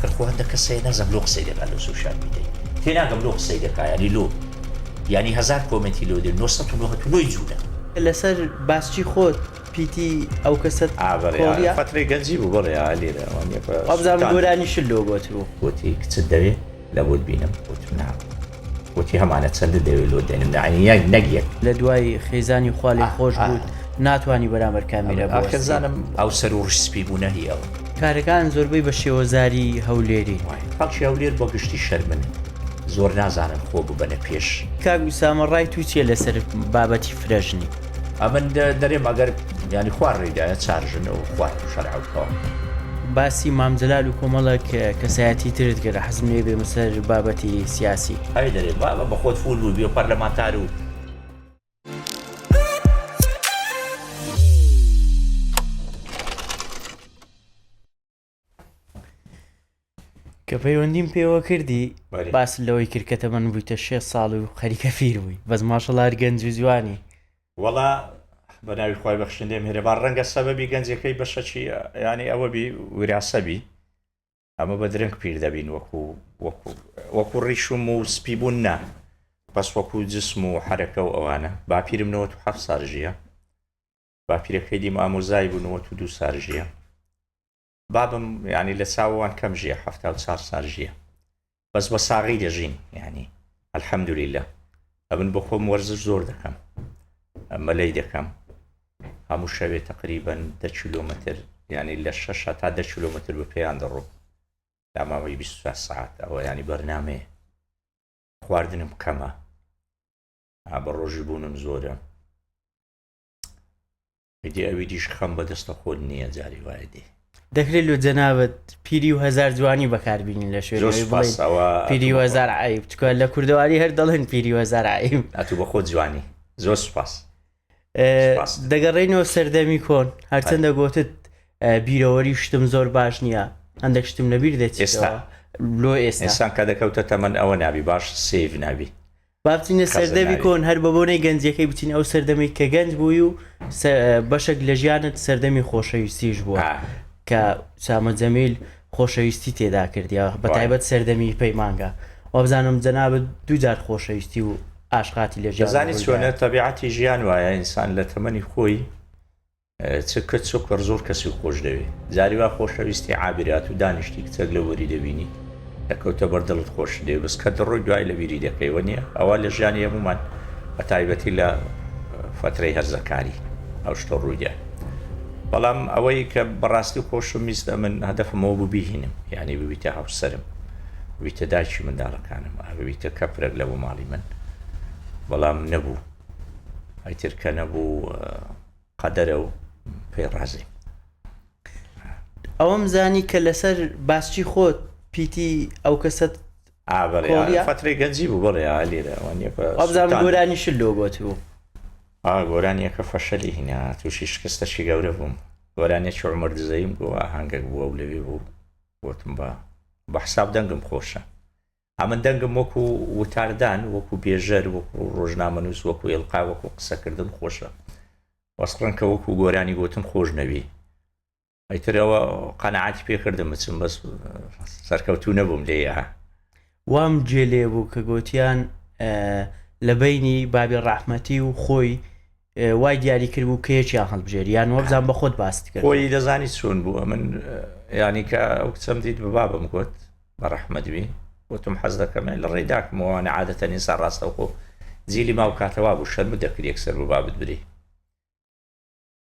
ئاخر خۆ هەندە کەس هەیە نازم لۆ قسەی دەکا لۆ سۆشیال میدیای تێناگەم لۆ قسەی دەکا یانی لۆ یانی هەزار کۆمێنتی لۆ دێ 999 جوونە. لەسەر باسچی خۆت پیتی ئەو کەسەت ئا بەڵێ ئا کۆڵیە؟ فەترەی گەنجی بوو بەڵێ ئا لێرە وانیە بە وابزانم سوتاندم. گۆرانی شت لۆ گۆتبوو. گۆتی کچت دەوێ لە بۆت بینم گۆتم نا گۆتی هەمانە چەندت دەوێ لۆت دێنم یانی یەک نەک یەک. لە دوای خێزانی خوا لێ ئا خۆش ئا بووت ناتوانی بەرامبەر کامیرا ئاخر بوەستی. زانم ئەو سەر و ڕیش سپی بوونە هی ئەوە. کارەکان زۆربەی بە شێوەزاری هەولێرین. وایە خەڵکی هەولێر بە گشتی شەرمنن زۆر نازانن خۆ ببەنە پێش. کاک ئوسامە ڕای تو چیە لەسەر بابەتی فرەژنی؟ ئەمن دەرێم ئەگەر یانی خوار ڕێی دایە چار ژن و خوار شەرع و تەواو. باسی مام جەلال و کۆمەڵێک کەسایەتی ترت کرد حەزم لێیە بێمە سەر بابەتی سیاسی. ئەی دەرێ بابە بەخۆت فول بووی بیە پەرلەمانتار و. کە پەیوەندیم پێوە کردی باس لەوەی کرد کە تەمەن بوویتە شێ ساڵ و خەریکە فیر بووی بەس ماشەڵار گەنج و جوانی وەڵا بە ناوی خوای بەخشندەی میهرەبان ڕەنگە سەبەبی گەنجەکەی بەشەکی ینی ئەوە بی وراسەبی ئەمە بە درەنگ پیر دەبین وەکو وەکو وەکو ڕیشم و سپی بوون نا بەس وەکو جسم و حرەکە و ئەوانە باپیرم 97 سار ژیە باپیرەکەی دیم ئامۆزای بوو 92 سار ژیە بابم یانی لە چاوەوان کەم ژیە 74 سار ژیە بەس بە ساغی دەژین یانی الحمدللە ئەمن بۆ خۆم وەرزش زۆر دەکەم مەلەی دەکەم هەموو شەوێ تقریبا دە کیلۆمەتر یانی لە شەش تا دە کیلۆمەتر بە پێیان دەڕۆم تا ماوەی 24 سەعات ئەوە ینی بەرنمەیە خواردنم کەمە بە ڕۆژی بوونم زۆرە ئیدی ئەوی دیش خەم بە دەستە خۆت نییە جاری وایە دێ. دەکرێت لۆ جەنابت پیری و هەزار جوانی بەکاربینین لە شوێنی زۆر ئەوەی سوپاس بڵێین ئەوە پیری ئەتوو و بەخۆت هەزار عەیب چونکە لە کوردەواری هەر دەڵێن پیری و هەزار عەیب. ئەتوو بەخۆت جوانی زۆر سوپاس سوپاس. دەگەڕێینەوە سەردەمی کۆن بەلێ. هەرچەندە گۆتت بیرەوەری شتم زۆر باش نییە هەندێک شتم لەبیر ئێستا دەچێتەوە لۆ ئێستا. ئینسان کە دەکەوتە تەمەن ئەوە نابی باش سەیڤ نابی. با بچینە خەزن سەردەمی ناوی. کۆن هەر بە بۆنەی گەنجیەکەی بچین ئەو سەردەمەی کە گەنج بووی و بەشێک لە ژیانت سەردەمی خۆشەویستیش بووە کە سامە جەمیل خۆشەویستی تێدا کردیا بە تایبەت سەردەمی پەیمانگا وابزانم جەنابت دووجار خۆشەویستی و ئاشقاتی لە ژیان دەزانی چۆنە تەبیعەتی ژیان وایە ئینسان لە تەمەنی خۆی چ کچ چ کوڕ زۆر کەسی خۆش دەوێ جاری وا خۆشەویستی عابرات و دانیشتی کچەک لە وەری دەبینی دەکەوتە بەر دڵت خۆشت دەوێ بەس کە دەڕۆی دوای لە بیری دەکەی وە نییە ئەوە لە ژیانی هەموومان بە تایبەتی لە فەترەی هەرزەکاری ئەو شتە ڕوویدا بەڵام ئەوەی کە بەڕاستی خۆشم ویست ئەمن هەدەفمەوە بوو بیهینم یعنی ببیتە هاوسەرم ببیتە دایکی منداڵەکانم ببیتە کەپرێک لە بۆ ماڵی من بەڵام نەبوو ئیتر کە نەبوو قەدەرە و پێی ڕازیم. ئەوەم زانی کە لەسەر باسچی خۆت پیتی ئەو کەسەت ئا بەڵێ کۆڵیە؟ فەترەی گەنجی بوو بەڵێ ئا لێرە وانیە بە وابزانم سوتاندم. گۆرانی شت لۆ گۆتبوو. ئا گۆرانیەکە فەشەلی هینا تووشی شکستەکی گەورە بووم گۆرانیەکی عومەر دزەییم گۆ ئاهەنگەک بوو ئەو لەوێ بوو گۆتم بە بە حساب دەنگم خۆشە ئەمن دەنگم وەکو وتاردان، وەکو بێژەر، وەکو ڕۆژنامەنووس، وەکو ئیلقا، وەکو قسەکردن خۆشە. بەس ڕەنکە وەکو گۆرانی گوتن خۆش نەبی. ئیتر ئەوە قەناعەتی پێ کردم بچم بەس سەرکەوتوو نەبووم لێیا. وام گوێ لێ بوو کە گۆتیان لە بەینی بابی ڕەحمەتی و خۆی وای دیاری کردبوو کە یەکیان هەڵبژێری یان وەبزان بە خۆت باست کرد. خۆی دەزانی چۆن بوو ئەمن یانی کە ئەو کچەم دیت بە بابم گوت بە ڕەحمەت بی وتم حەز دەکەم لە ڕێی داکمەوە ئەوانە عادەتەن ئینسان ڕاستەوخۆ جیلی ماو کاتەوا بوو شەرمت دەکرد یەکسەر بۆ بابت بری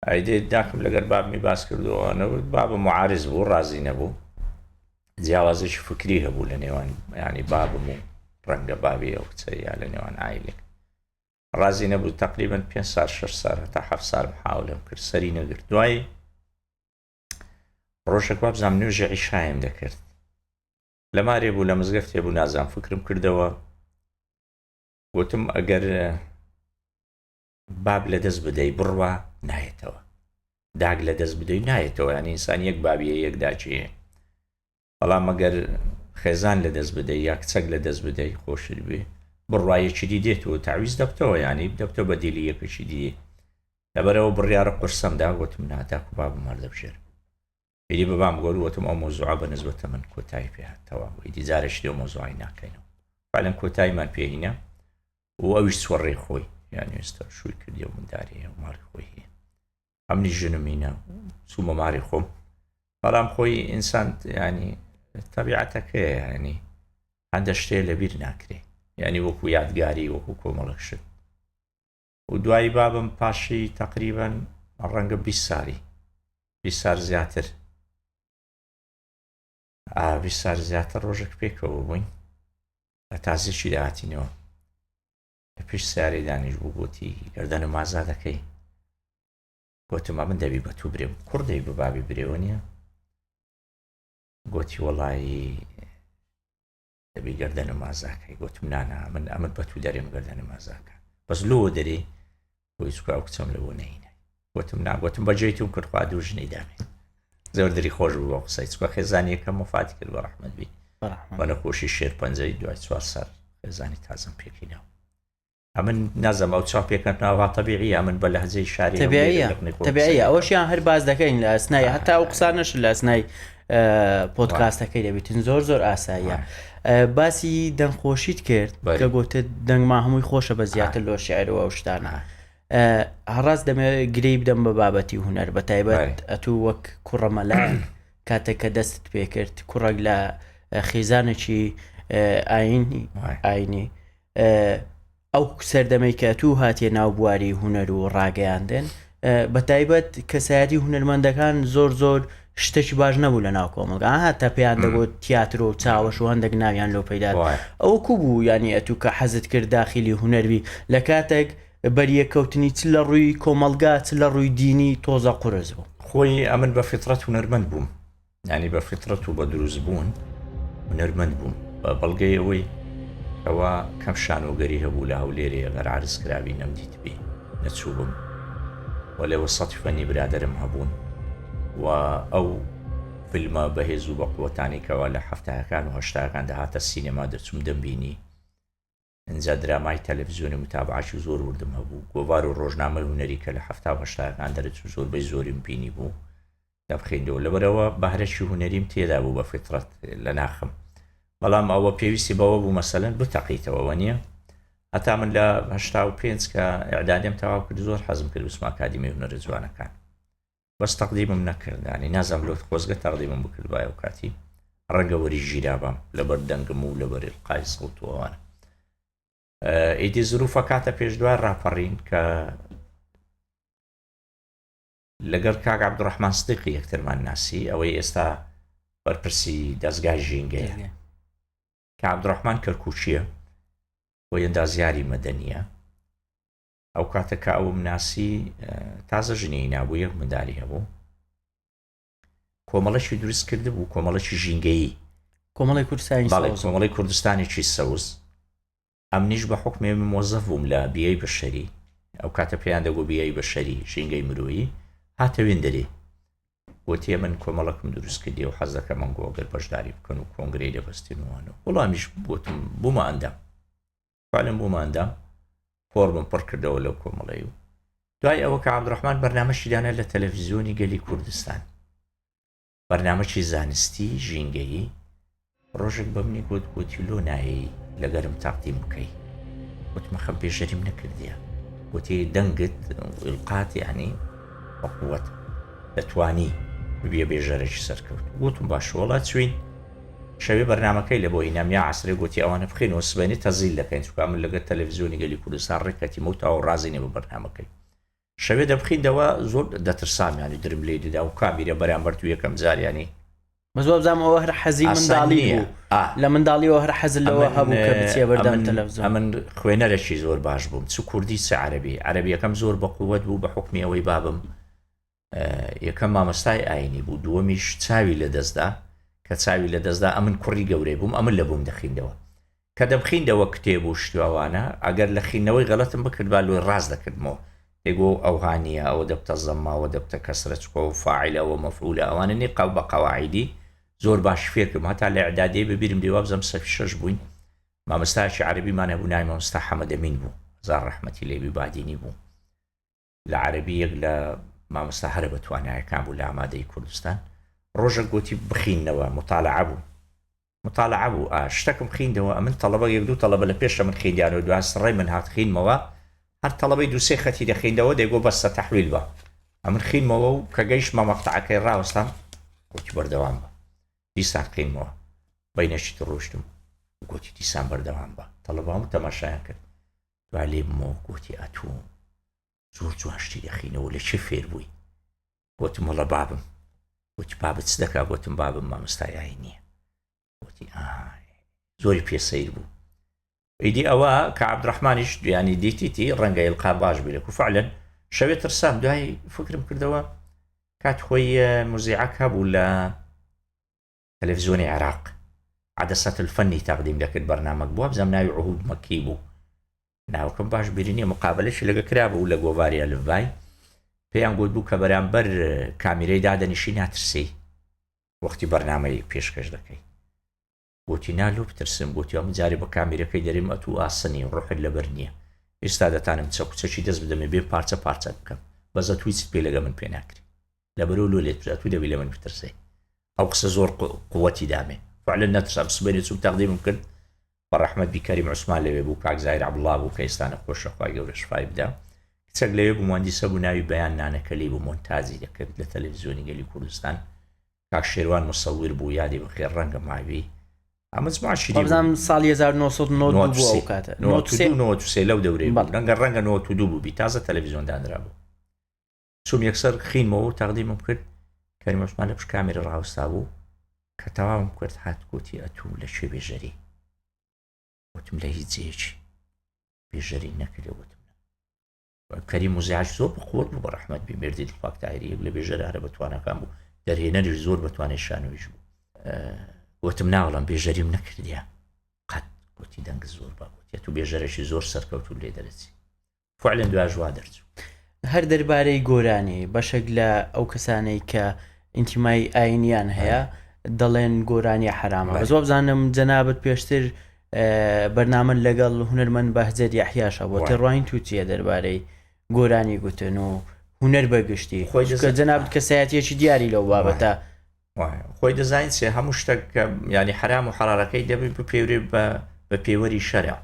ئەیدێ داکم لەگەر بابمی باس کردو ئەوانە بابم معارز بوو ڕازی نەبوو جیاوازێکی فکری هەبوو لە نێوان ینی بابم و ڕەنگە بابی ئەو کچە یا لە نێوان عایلێک ڕازی نەبوو تەقریبەن پێنج سال شەش سال هەتا حەفت سال محاولەم کرد سەری نەگرت دوای ڕۆژێک وابزانام نوێژی عیشایم دەکرد لە مارێ بوو لە مزگەفتێ بوو نازان فکرم کردەوە گوتم ئەگەر باب لە دەست بدەی بڕوا نایەتەوە داگ لە دەست بدەی نایەتەوە یانی ئینسان یەک بابیە یەک داچیە بەڵام ئەگەر خێزان لە دەست بدەی یا کچەک لە دەست بدەی خۆشت بێ بڕوا یەکی دی دێتەوە تەعویز دەبتەوە یانی دەبتەوە بە دیلی یەکێکی دی لەبەرەوە بڕیارە قورسەم دا گوتم نا داک و بابم هەردەبژێرم. ئیدی بە بام گۆر وتم ئەو مەوزوعە بە نسبەتە من کۆتایی پێ هات تەواو ئیدی جارێکی دی ئەو مەوزوعی ناکەینەوە فعلا کۆتاییمان پێ هینا و ئەویش چوە ڕێی خۆی یانی ئێستا شووی کردی و منداری هەیە و ماڵی خۆی هەیە ئەمنی ژنم هینا چوومە ماڵی خۆم بەڵام خۆی ئینسان ینی تەبیعەتەکەیە ینی هەندە شتێ لەبیر ناکرێ یعنی وەکو یادگاری وەکو کۆمەڵک شت و دوایی بابم پاشی تقریبا ڕەنگە 20 سالی 20 سال زیاتر 20 سال زیاتر ڕۆژێک پێکەوە بووین لە تازێکی داهاتینەوە لە پێش سیارەی دانیش بوو گوتی گەردەنم ئازا دەکەی گوتم ئەمن دەبی بە تو برێم کوڕ دەبی بە بابی برێوە نییە گوتی وەڵایی دەبی گەردەنم ئازاکەی گوتم نانا من ئەمن بە تو دەرێم گەردەنم ئازاکە بەس لۆ دەرێ بۆی چکە ئەو کچەم لەوە نەهینای گوتم نا گوتم بەجێی توم کرد خوا دوو ژنی دامێ زۆر دری خۆش بوو بۆ قسەی چکە خێزانی یەکەم وفاتی کرد بە ڕەحمەت بی بە نەخۆشی شێرپەنجەی دوای چوار ساڵ خێزانی تازم پێکینەوە ئەمن نازم ئەو چاو پێکەنەوە تەبیعیە من بە لەهجەی شاری تەبیعیە تەبیعیە ئەوەشیان هەر باز دەکەین لە ئەسنای هەتا ئەو قسانەش لە ئەسنای پۆدکاستەکەی دەبیتن زۆر زۆر ئاساییە باسی دەنگخۆشیت کرد کە گوتت دەنگما هەمووی خۆشە بە زیاتر لۆ شعرەوە ئەو شتانە هەڕاست دەمەوێت گرێی بدەم بە بابەتی هونەر بە تایبەت ئەتوو وەک کوڕە مەلا کاتێک کە دەستت پێکرد کوڕێک لە خێزانێکی ئاینی ئاینی ئەو سەردەمەی کە تو هاتیە ناو بواری هونەر و ڕاگەیاندن بە تایبەت کەسایەتی هونەرمەندەکان زۆر زۆر شتێکی باش نەبوو لە ناو کۆمەڵگا هەتا پێیان دەگوت تیاترۆ و چاوەش و هەندێک ناویان لۆ پەیدا ئەو کو بوو ینی ئەتوو کە حەزت کرد داخلی هونەروی لە کاتێک بەریەککەوتنی چ لە ڕووی کۆمەڵگا چ لە ڕووی دینی تۆزە قورس بوو. خۆی ئەمن بە فیتڕەت هونەرمەند بووم یانی بە فیتڕەت و بە دروست بوون هونەرمەند بووم بە بەڵگەی ئەوەی کەوا کەم شانۆگەری هەبوو لە هەولێرێ ئەگەر عەرز کرابی نەمدیتبی نەچووبم و لە وەسەتی فەنی برادەرم هەبوون و ئەو فیلمە بەهێز و بە قوەتانی کەوا لە حەفتاکان و هەشتاکان دەهاتە سینەما دەچووم دەمبینی ئینجا درامای تەلەفزیۆنی متابعەکی زۆر وردم هەبوو، گۆڤار و ڕۆژنامەی هونەری کە لە حەفتا و هەشتاکان دەرچوو زۆربەی زۆریم بینیبوو دەمخوێندەوە، لەبەرئەوە بەهرەکی هونەریم تێدا بوو بە فیترەت لە ناخم، بەڵام ئەوە پێویستی بەوە بوو مەسەلەن بتەقیتەوە وەنیە؟ هەتا من لە 85 کە ئیعدادیم تەواو کرد زۆر حەزم کرد بچمە ئەکادیمی هونەرە جوانەکان. بەس تەقدیمم نەکرد یانی نازانم لۆت خۆزگە تەقدیمم بکردبایە ئەو کاتی ڕەنگە وەری ژیرابام لەبەر دەنگم و لەبەر ئیلقای سەوت و ئەوانە ئیدی زروفە کاتە پێش دوای ڕاپەڕین کە لەگەڵ کاک عەبدوڕەحمان سدیقی یەکترمان ناسی ئەوەی ئێستا بەرپرسی دەزگای ژینگەیە کە عەبدوڕەحمان کەرکوچیە و ئەندازیاری مەدەنیە ئەو کاتە کە ئەوم ناسی تازە ژنی هینابوو یەک منداری هەبوو کۆمەڵەکی دروست کردبوو کۆمەڵەکی ژینگەیی کۆمەڵی کوردستانی کۆمەڵی کوردستانێکی سەوز ئەمنیش بە حکمێ مۆزەف بووم لە بیەی بەشەری ئەو کاتە پێیان دەگو بیەی بەشەری ژینگەی مرۆیی هاتە وێندەرێ وتیە من کۆمەڵەکم دروست کردی و حەز دەکەم ئەنگۆ گەر بەشداری بکەن و کۆنگرەی دەبەستنوانە وەڵامیش بۆتم بوومە ئەندام فعلا بوومە ئەندام فۆرمم پڕ کردەوە لەو کۆمەڵەی و دوای ئەوە کە عەبدوڕەحمان بەرنامەشی دانا لە تەلەڤیزیۆنی گەلی کوردستان بەرنامەکی زانستی ژینگەیی ڕۆژێک بە منی گوت گوتی لۆ نایەی لەگەرم تاقدیم بکەی گوتم خەم پێشەریم نەکردیە گوتی دەنگت ئیلقات یعنی بەقوت دەتوانی ببیە بێژەرێکی سەرکەوت گوتم باشە وەڵا چوین شەوێ بەرنامەکەی لە بۆ هینام یا عەسرێ گۆتی ئەوانە بخوێنەوە سبەینێ تەزیل دەکەین چونکە ئەمن لەگەر تەلەفزیۆنی گەلی کوردستان ڕێکەتیمە و تەواو ڕازی نیم بە بەرنامەکەی شەوێ دەبخیندەوە زۆر دەترسام یانی درم لێی دەدا و کامیرە بەرامبەر تو یەکەم جار یانی بەس وابزانم ئەوە هەر حەزی ئاسان منداڵی نییە بوو ئا لە منداڵیەوە هەر حەزت لەوە ئەمن هەبوو کە بچیە بەردەم ئەمن تەلەفزیۆن ئەمن خوێنەرەکی زۆر باش بووم چ کوردی چ عەرەبی عەرەبیەکەم زۆر بە قووەت بوو بە حوکمی ئەوەی بابم یەکەم مامۆستای ئاینی بوو دووەمیش چاوی لەدەستدا کە چاوی لەدەستدا ئەمن کوڕی گەورەی بووم ئەمن لە بووم دەخیندەوە کە دەمخیندەوە کتێب و شتیواوانە ئەگەر لە خینەوەی غەلەتم بکردبا لۆی ڕاست دەکردمەوە دەیگۆ ئەوها نییە ئەوە دەبتە زەممە ئەوە دەبتە کەسرە چکۆ و فاعلە ئەوە مەفعولە ئەوانە نی قەو بە قەواعیدی زۆر باش فێرکردم هەتا لە ئیعدادیەی بەبیرم دێ وابزانم سەفی شەش بووین مامۆستایەکی عەرەبیمان هەبوو ناوی مامۆستا حەمەدەمین بوو هەزار ڕەحمەتی لێبی بادینی بوو لە عەرەبی یەک لە مامۆستا هەرە بەتوانایەکان بوو لە ئامادەی کوردستان. ڕۆژەک گۆتی بخینەوە مطالعە بوو مطالعە بوو ئا شتەکم خیندەوە ئەمن تەڵەبە یەک دوو تەڵەبە لە پێشە من خیندیانەوە دوای سڕەی من هات خینمەوە هەر تەڵەبەی دوو سێ خەتی دەخیندەوە دەیگۆ بەسە تەحویل بە ئەمن خینمەوە و کە گەیشتمە مەقتەعەکەی ڕاوەستام گۆتی بەردەوام بە دیسان خینمەوە بەینەکی تر ڕۆیشتم گۆتی دیسان بەردەوام بە تەڵەبە هەموو تەماشایان کرد دوای لێ بمەوە گۆتی ئەتوو زۆر جوان شتی دەخینەوە لە چێ فێر بووی گۆتم وەڵا بابم گوتی بابت چ دەکا گوتم بابم مامۆستای ئاینیە گوتی زۆری پێ سەیر بوو ئیدی ئەوە کە عبدڕحمانیش دویانی دیتیتی ڕەنگە ئیلقا باش بی لەکو فعلەن شەوێ ترسام دوای فکرم کردەوە کات خۆی موزیعەک هەبوو لە تەلەفزیۆنی عێراق عدسات الفنی تەقدیم دەکرد بەرنامەک بوو وابزانم ناوی عهود مەکی بوو ناوەکەم باش بیری نییە مقابلەشی لەگە کرابوو لە گۆڤاری ئەلفبای پێیان گوت بوو کە بەرامبەر کامیرەی دادەنیشی ناترسی وەختی بەرنامەی پێشکەش دەکەی گوتی نا لۆ بترسم گوتی ئەم جارێ بە کامیرەکەی دەرێم ئەتوو ئاسنی ڕۆحت لەبەر نییە ئێستا دەتانم چەک و چەکی دەست بدەمێ بێم پارچە پارچەت بکەم بەس ئەتوو هیچت پێ لەگە من پێ ناکرێ لەبەرەوە لۆ لێت بچێ ئەتوو دەبی لە من بترسێ ئەو قسە زۆر قوەتی دامێ فعلا نەترسام سبەینێ چووم تەقدیمم کرد بە ڕەحمەت بی کەریم عوسمان لەوێ بوو کاک زاهیر عەبدوڵا بوو کە ئێستا نەخۆشە خوای گەورە شفای بدا کچەک لەوێ بوو مهندیسە بوو ناوی بەیان نانەکەلی بوو مۆنتاجی دەکرد لە تەلەڤیزیۆنی گەلی کوردستان کاک شێروان مصور بوو یادی بەخێر ڕەنگە ماوی ئەمە مجموعەشی دی بوو. وابزانم ساڵی 1992 بوو ئەو کاتە 92 93 لەو دەورەی بوو ڕەنگە ڕەنگە 92 بوو بی تازە تەلەڤیزیۆن دانرابوو چووم یەکسەر خینمەوە و تەقدیمم کرد کەریم عوسمان لە پشت کامێرە ڕاوەستا بوو کە تەواوم کرد هات گوتی ئەتوو لە کوێ بێژەری وتم لە هیچ جێیەکی بێژەری نەکردێ وتم کەریم موزیعش زۆر بە قوت بوو بە ڕەحمەت بی مێردی دڵپاک تاهیری یەک لە بێژەرە هەرە بەتوانەکان بوو دەرهێنەریش زۆر بەتوانێت شانۆیش بوو وتم ناوەڵم بێژەریم نەکردیا قەت گوتی دەنگ زۆر بە گوتی تو بێژەرێکی زۆر سەرکەوتوو لێ دەرەچی فعلا دواش وا دەرچوو. هەر دەربارەی گۆرانی، بەشێک لە ئەو کەسانەی کە ئینتیمای ئاینیان هەیە دەڵێن گۆرانی حەرامە بەس وابزانم جەنابت پێشتر بەرنامەت لەگەڵ هونەرمەند بەهجەت یەحیاش هەبووە تێڕوانین تو چییە دەربارەی گۆرانی گوتن و هونەر بەگشتی خۆی چونکە جەنابت کەسایەتیەکی دیاری لەو بابەتە خۆی دەزانین چێ هەموو شتێک کە ینی حرام و حەڵالەکەی دەبێت بپێورێ بە پێوەری شەرع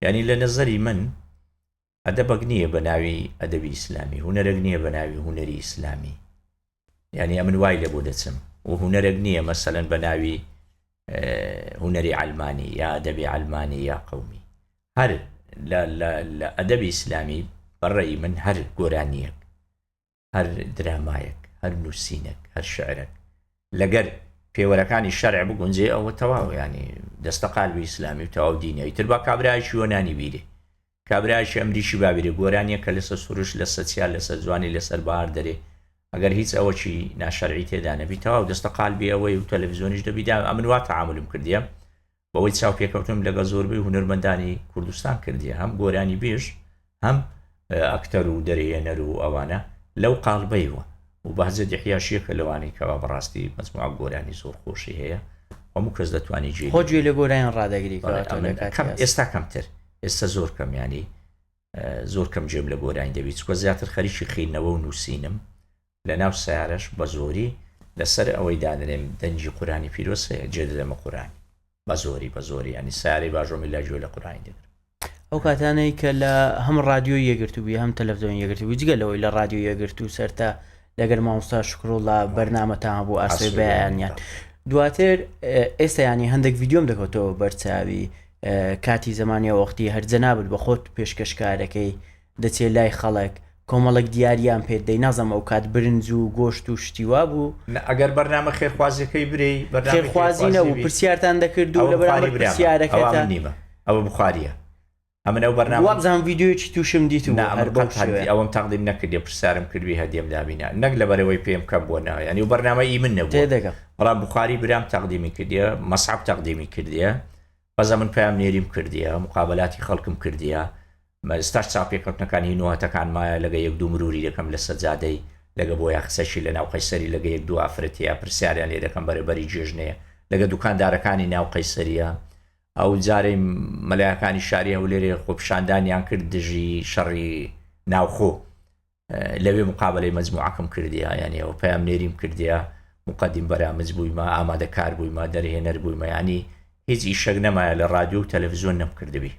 یانی لە نەزەری من ئەدەبەک نییە بە ناوی ئەدەبی ئیسلامی، هونەرەک نییە بە ناوی هونەری ئیسلامی. یانی ئەمن وای لێ بۆ دەچم و هونەرەک نییە مەسەلەن بە ناوی هونەری عەلمانی یا ئەدەبی عەلمانی یا قەومی. هەر لە ئەدەبی ئیسلامی بە ڕەئی من هەر گۆرانییەک هەر درامایەک، هەر نووسینێک، هەر شعرێک لەگەر پێوەرەکانی شەرع بگونجێ ئەوە تەواو ینی دەستە قالبی ئیسلامی و تەواو دینە ئیتر با کابرایەکی یۆنانی بیرێ کابرایەکی ئەمریکی بابیرێ گۆرانیە کە لەسەر سروش لەسەر چیا لەسەر جوانی لەسەر بەهار دەرێ ئەگەر هیچ ئەوەکی ناشەرعی تێدا نەبی تەواو دەستە قالبی ئەوەی و تەلەڤیزیۆنیش دەبی دا ئەمن وا تەعامولم کردیە بەوەی چاوپێکەوتنم لەگەڵ زۆربەی هونەرمەندانی کوردستان کردیە هەم گۆرانی بێژ هەم ئەکتەر و دەرهێنەر و ئەوانە لەو قاڵبەیوە و بەهجەت یەحیاش یەکە لەوانەی کەوا بەڕاستی مەجموعە گۆرانی زۆر خۆشی هەیە هەموو کەس دەتوانێت گوێی خۆ لێ گوێ لە گۆرانی ڕادەگری بەڵێ کەواتە ئەمن لە کاتی کەم هەست. ئێستا کەمتر ئێستا زۆر کەم ینی زۆر کەم گوێم لە گۆرانی دەبی چکە زیاتر خەریکی خینەوە و نووسینم لە ناو سیارەش بە زۆری لەسەر ئەوەی دادەنێم دەنگی قورانی پیرۆز هەیە جێ دەدەمە قورانی بە زۆری بە زۆری ینی سیارەی باژۆمی لا گوێ لە قورانی دەگرم. ئەو کاتانەی کە لە هەم ڕادیۆی یەکگرتوو بووی هەم تەلەفزیۆنی یەکگرتوو بووی جگە لەوەی لە ڕادیۆی یەکگرتوو سەرتا لەگەر مامۆستا شکروڵا بەرنامەتان هەبوو ئاسۆی بەیانیان دواتر ئێستا ینی هەندێک ڤیددیۆم دەکەوتەوە بەرچاوی کاتی زمانی وەختی هەر جەنابت بە خۆت پێشکەشکارەکەی دەچێ لای خەڵک کۆمەڵێک دیاریان پێت دەی نازانم ئەو کات برنج و گۆشت و شتی وا بوو. نا ئەگەر بەرنامە خێرخوازیەکەی برێی بەرنامەی خێرخوازی خێرخوازی نەبوو بی پرسیارتان دەکرد و ئەوە لە بخواری بەرامبەر برامە ئەوە پرسیارەکەتان ئەمن نیمە ئەوە بخواریە ئەمن ئەو بەرنامەم وابزانم ڤیدیۆیەکی تووشم دیتبوو نا ئەمن هەر بەو قەت هەدی شێوەیە. ئەوەم تەقدیم نەکردیە پرسیارم کردبی هەدیەم دابی نا نەک لەبەرئەوەی پێم کەم بووە نا یانی ئەو بەرنامە ئی من نەبووە تێدەگەم. بەڵام بخواری برام تەقدیمی کردیە مەسعەب تەقدیمی کردیە بەس ئەمن پەیامنێریم کردیە مقابەلاتی خەڵکم کردیە ئێستاش چاوپێکەوتنەکان هی نوهتەکان مایە لەگە یەک دوو مروری دەکەم لە سەجادەی لەگە بۆیاخچەکی لە ناو قەیسەری لەگە یەک دوو ئافرەتیە پرسیاریان لێ دەکەم بەرە بەری جێژنەیە لەگە دوکاندارەکانی ناو قەیسەریە ئەو جارەی مەلایەکانی شاری هەولێرێ خۆپیشاندانیان کرد دژی شەڕی ناوخۆ لەوێ مقابلەی مەجموعەکەم کردیە یعنی ئەو پەیامنێریم کردیە مقدم بەرامج بوویمە، ئامادەکار بوویمە، دەرهێنەر بوویمە، یانی هیچ ئیشەک نەمایە لە ڕادیۆ و تەلەفزیۆن نەمکردبی.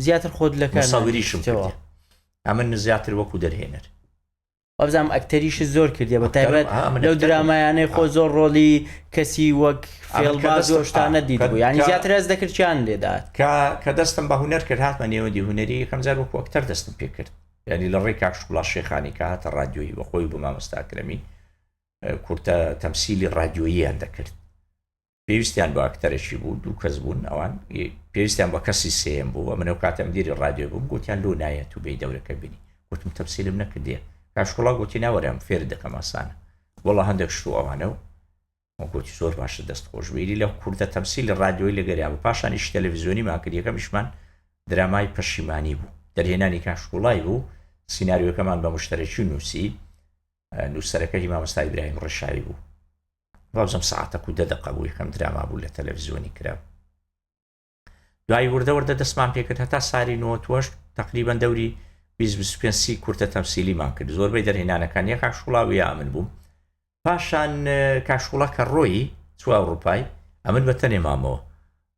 زیاتر خۆت لە کار مصوریشم کردیە. ئەمن زیاتر وەکو دەرهێنەر. وابزانم ئەکتەریشت زۆر کردیە بە تایبەت لەو درامایانەی خۆ زۆر ڕۆڵی کەسی وەک فێڵباز و شتانە دیتبوو یانی زیاتر هەست دەکرد چیان لێدات. کە دەستم بە هونەر کرد هاتمە نێوەندی هونەری یەکەم جار وەکو ئەکتەر دەستم پێ کرد یانی لە ڕێی کاک شوڵا شێخانی کە هاتە ڕادیۆی بە خۆی و بە مامۆستا ئەکرەمی کورتە تەمسیلی ڕادیۆییان دەکرد پێویستیان بە ئەکتەرێکی بوو دوو کەس بوون ئەوان پێویستیان بە کەسی سێیەم بوو ئەمن ئەو کاتە مدیری ڕادیۆ بووم گوتیان لۆ نایەت و بێی دەورەکە بینی گوتم تەمسیلم نەکردیە کاشکڵا گوتی ناوەرە ئەم فێرت دەکەم ئاسانە وەڵا هەندێک شت و ئەوانە و گوتی زۆر باشە دەست خۆش بیری لە کوردە تەمسیلی ڕادیۆی لەگەریا بوو پاشان ئیش تەلەڤیزیۆنیمان کرد یەکەمیشمان درامای پەشیمانی بوو دەرهێنانی کاشکوڵای بوو سیناریۆکەمان بە مشتەرەکی نووسی نووسەرەکە هی مامۆستا ئیبراهیم ڕێشاوی بوو وابزم ساعتەک و دە دەقە بوو یەکەم دراما بوو لە تەلەڤزیۆنی کرا دوای وردە وردە دەستمان پێکرد هەتا ساری 98 تقریبا دەوری 25 سی کورتە تەمسیلیمان کرد زۆربەی دەرهێنانەکان یا کاک شوڵا و یا ئەمن بووم پاشان کاک شوڵا کە ڕۆیی چوە ئەوڕوپای ئەمن بە تەنێ مامەوە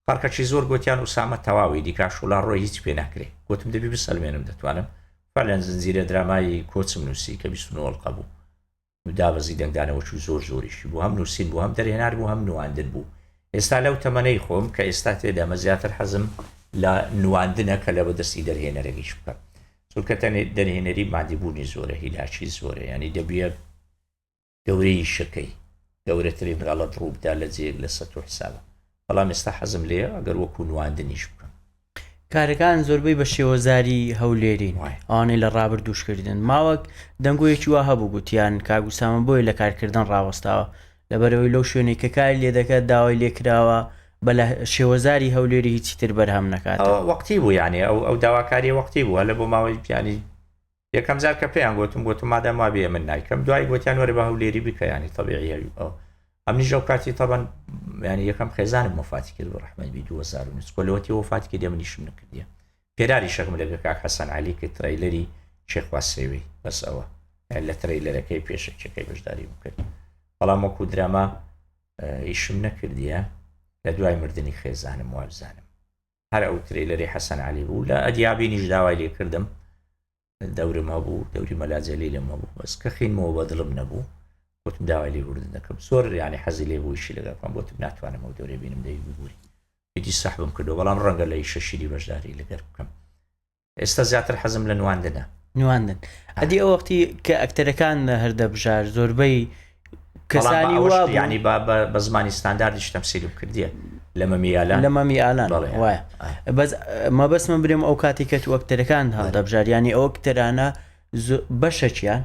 خەڵکەکی زۆر گۆتیان ئوسامە تەواوی دی کاک شوڵا ڕۆی هیچ پێ ناکرێ گۆتم دەبی بسەلمێنم دەتوانم فعلەن زنجیرە درامای کۆچم نووسی کە 29 ئەڵقە بوو دابەزی دەنگدانەوە چوو زۆر زۆریشی بوو هەم نووسین بوو هەم دەرهێنار بوو هەم نواندن بوو ئێستا لەو تەمەنەی خۆم کە ئێستا تێدامە زیاتر حەزم لە نواندنە کە لە بەدەستی دەرهێنەرێکیش بکەم چونکە تەنێ دەرهێنەری مادیبوونی زۆرە هیلاکی زۆرە ینی دەبیە گەورەی ئیشەکەی گەورەترین غەڵەت ڕووبدا لە جێیەک لە سەت و حسابە بەڵام ئێستا حەزم لێیە ئەگەر وەکو نواندنیش بکەم. کارەکان زۆربەی بە شێوەزاری هەولێرین ئەوانەی لە ڕابردووش کردن ماوەک دەنگۆیەکی وا هەبوو گوتیان کاک ئوسامە بۆیە لە کارکردن ڕاوەستاوە لەبەرئەوەی لەو شوێنەی کە کاری لێ دەکات داوای لێ کراوە بە لە شێوەزاری هەولێری هیچی تر بەرهەم نەکات. ئەوە وەقتی بوو یانی ئەو ئەو داواکاریە وەقتی بوو هەلە بۆ ماوەی یانی یەکەم جار کە پێیان گۆتم گۆتم مادام وابێ ئەمن نایکەم دوای گۆتیان وەرە بە هەولێری بکە یانی تەبیعیە ئەمنیش ئەو کاتی تەبەن یانی یەکەم خێزانم وەفاتی کرد بە ڕەحمەت بی 2009 کۆ لەوەتی وەفاتی کرد منیشم نەکردیە پێراری شەکم لەگە کاک حەسەن عەلی کرد ترەیلەری شێخوا سێوی بەس ئەوە یان لە ترەیلەرەکەی پێشەکیەکەی بەشداریم کرد بەڵام وەکو دراما ئیشم نەکردیە لە دوای مردنی خێزانم وابزانم هەر ئەو ترەیلەری حەسەن عەلی بوو لە ئەدیابینیش داوای لێ کردم دەورم هەبوو دەوری مەلا جەلیلم هەبوو بەس کە خینمەوە بە دڵم نەبوو گوتم داوای لێ بوردن دەکەم زۆر یانی حەزی لێ بوو ئیشی لەگەڵ بکەم گوتم ناتوانم ئەو دەورێ بینم دەی ببوری ئیدی سەحبم کردو بەڵام ڕەنگە لە ئیشە شیری بەشداری لەگەر بکەم ئێستا زیاتر حەزم لە نواندنە. نواندن ئەدی ئەو وەختی کە ئەکتەرەکان هەردەبژار زۆربەی کەسانی وا بوون ینی بە زمانی ستانداردیش تەمسیلم کردیە لە مەمی ئالان لە مەمی ئالان وایە بەس مەبەستمە برێم ئەو کاتی کە تو ئەکتەرەکان هەڵدەبژار ینی ئەو ئەکتەرانە بەشەکیان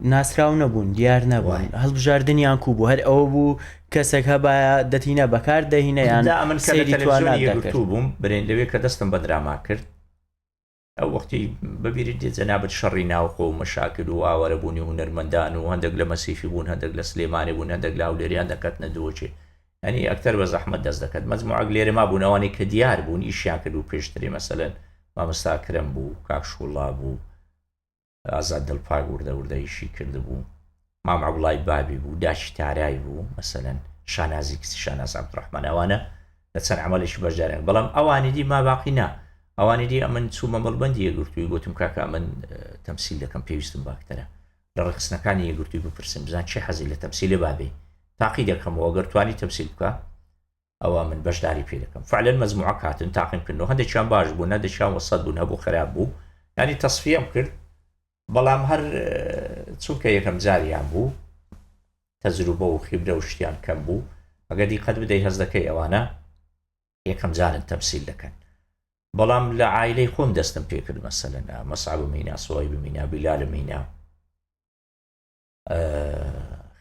ناسراو نەبوون دیار نەبوون هەڵبژاردنیان کو بوو هەر ئەوە بوو کەسێک هەبایە دەتینە بەکار دەهینەیان دا ئەمن کە لە تەلەفزیۆنی یەکگرتوو بووم برێن لەوێ کە دەستم بە دراما کرد ئەو وەختی بەبیرت دێت جەنابت شەڕی ناوخۆ و مەشاکل و ئاوارەبوونی هونەرمەندان و هەندێک لە مەسیفی بوون هەندێک لە سلێمانی بوون هەندێک لە هەولێریان دەکەتنە دۆچێ یعنی ئەکتەر بە زەحمەت دەست دەکەت مەجموعەک لێرە مابوون ئەوانەی کە دیار بوون ئیشیان کرد و پێشتری مەسەلەن مامۆستا ئەکرەم بوو کاک شوڵا بوو ئازاد دڵپاک وردە وردە ئیشی کردبوو مام عەبڵای بابی بوو داکی تارای بوو مەسەلەن شانازی کچی شاناز عەبدوڕەحمان ئەوانە لە چەند عەمەلێکی بەشداریان بەڵام ئەوانی دی ما باقی نا ئەوانی دی ئەمن چوومە مەڵبەندی یەکگرتووی گوتم کاکە ئەمن تەمسیل دەکەم پێویستم بە ئەکتەرە لە ڕێکخستنەکانی یەکگرتووی بپرسم بزان چی حەزی لە تەمسیلە بابێ تاقی دەکەمەوە گەر توانی تەمسیل بکە ئەوە من بەشداری پێ دەکەم فعلەن مەجموعەک هاتن تاقیم کردنەوە هەندێکیان باش بوون هەندێکیان وەسەت بوون هەبوو خراپ بوو ینی تەسفیەم کرد بەڵام هەر چونکە یەکەم جاریان بوو تەجروبە و خیبرە و شتیان کەم بوو ئەگەر دیقەت بدەی هەز دەکەی ئەوانە یەکەم جارن تەمسیل دەکەن بەڵام لە عیلەی خۆم دەستم پێکرد مەسەلەن مەسعب مینا سۆی بمینا بیلال مینا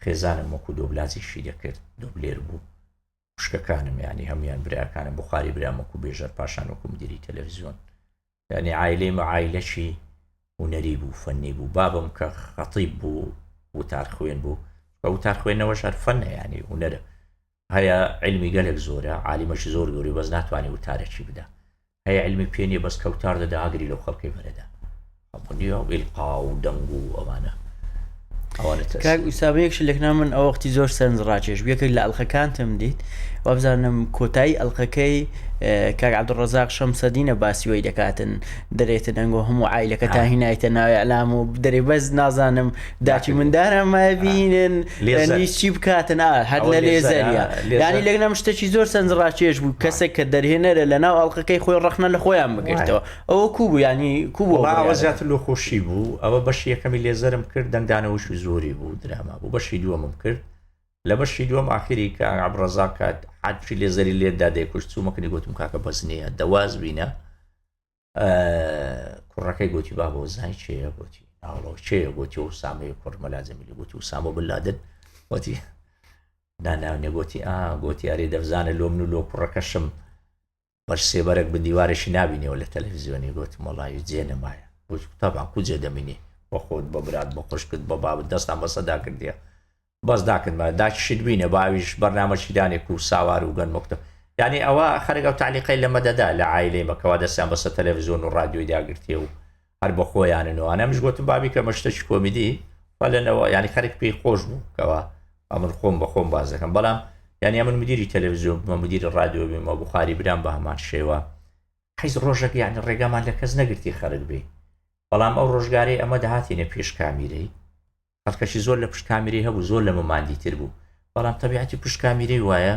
خێزانم وەکو دۆبلاجیشی دەکرد دۆبلێر بوو خوشکەکانم ینی هەموان براکانم بخاری برام وەکو بێژەر پاشان وەکو مدیری تەلەڤزیۆن ینی عیلەی مە عیلەکی هونەری بوو فەنی بوو بابم کە خەتیب بوو وتار خوێن بوو بە وتار خوێندنەوەش هەر فەنە ینی هونەرە هەیە عیلمی گەلێک زۆرە عالیمەکی زۆر گەورەی بەس ناتوانێ وتارەکی بدا هەیە عیلمی پێ نیە بەس کەوتار دەدا ئاگری لەو خەڵکەی بەرەدا نیە ئیلقا و دەنگ و ئەوانە. ئەوانە تەسیر. کاک ئوسامە یەک شت لەکنا من ئەو وەختی زۆر سەرنج ڕاکێش بوو یەکێک لە ئەڵقەکانتم دیت وابزانم کۆتایی ئەڵقەکەی کاک عەبدولڕەزاق شەمسەدینە باسی وەی دەکاتن دەرێتن ئەنگۆ هەموو عایلەکە تا هینایتە ناو ئیعلام و دەرێ بەس نازانم داکی مندارە مایە بینن نیز چی بکاتن ئا هەر لە لێزەریە یانی لەگەنم شتێکی زۆر سەرنج ڕاکێش بوو کەسێک کە دەرهێنەرە لە ناو ئەڵقەکەی خۆی ڕەخنە لە خۆیان بگرتەوە ئەوە کو بوو ینی کو بوو ئەوە زیاتر لۆ خۆشی بوو ئەوە بەشی یەکەمی لێزەرم کرد دەنگدانەوەشی زۆری بوو دراما بوو بەشی دووەمم کرد لە بەشی دووەم ئاخری کە عەبدولڕەزاق کات حاجی لێزەری لێدا دەیکوشت چوومەکنی گوتم کاکە بەس نییە دەواز بینە کوڕەکەی گوتی بابە زای چێە گوتی ناوڵەوە چێە گوتی و سامەیە کوڕ مەلا جەمیلی گوتی و سامە بن لادن گوتی ناناونێ گوتی ئا گوتی ئەرێ دەبزانە لۆ من و لۆ کوڕەکەشم بەر سێبەرێک بن دیوارێکی نابینەوە لە تەلەڤزیۆنی گوتم وەڵی جێ نەمایە گوت تەبعەن کو جێ دەمینی بە خۆت بە برات بە خوشکت بە بابت دەستان بەسەدا کردیە بەس داکردمە داکیشت بینە باویش بەرنامەشی دانێک و ساوار و گەنمۆکتە یعنی ئەوە خەرگ ئەو تعلیقەی لەمە دەدا لە عایلەی مەکەوە دەستیان بەسە تەلەڤزیۆن و ڕادیۆی داگرتیە و هەر بە خۆیانن و ئەمش گوتم بابی کە مەشتەکی کۆمیدی فەلەنەوە یعنی خەرک پێی خۆش بوو کەوا ئەمن خۆم بە خۆم باز دەکەم بەڵام یعنی ئەمن مدیری تەلەڤزیۆن بمە مدیری ڕادیۆ بمە بخاری برام بە هەمان شێوە حیز ڕۆژێک یعنی ڕێگامان لە کەس نەگرتی خەرک بێ بەڵام ئەو ڕۆژگارەی ئەمە دەهاتینە پێش کامیرەی خەڵکەشی زۆر لە پشت کامیرەی هەبوو زۆر لەمە ماندیتر بوو بەڵام تەبیعەتی پشت کامیرەی وایە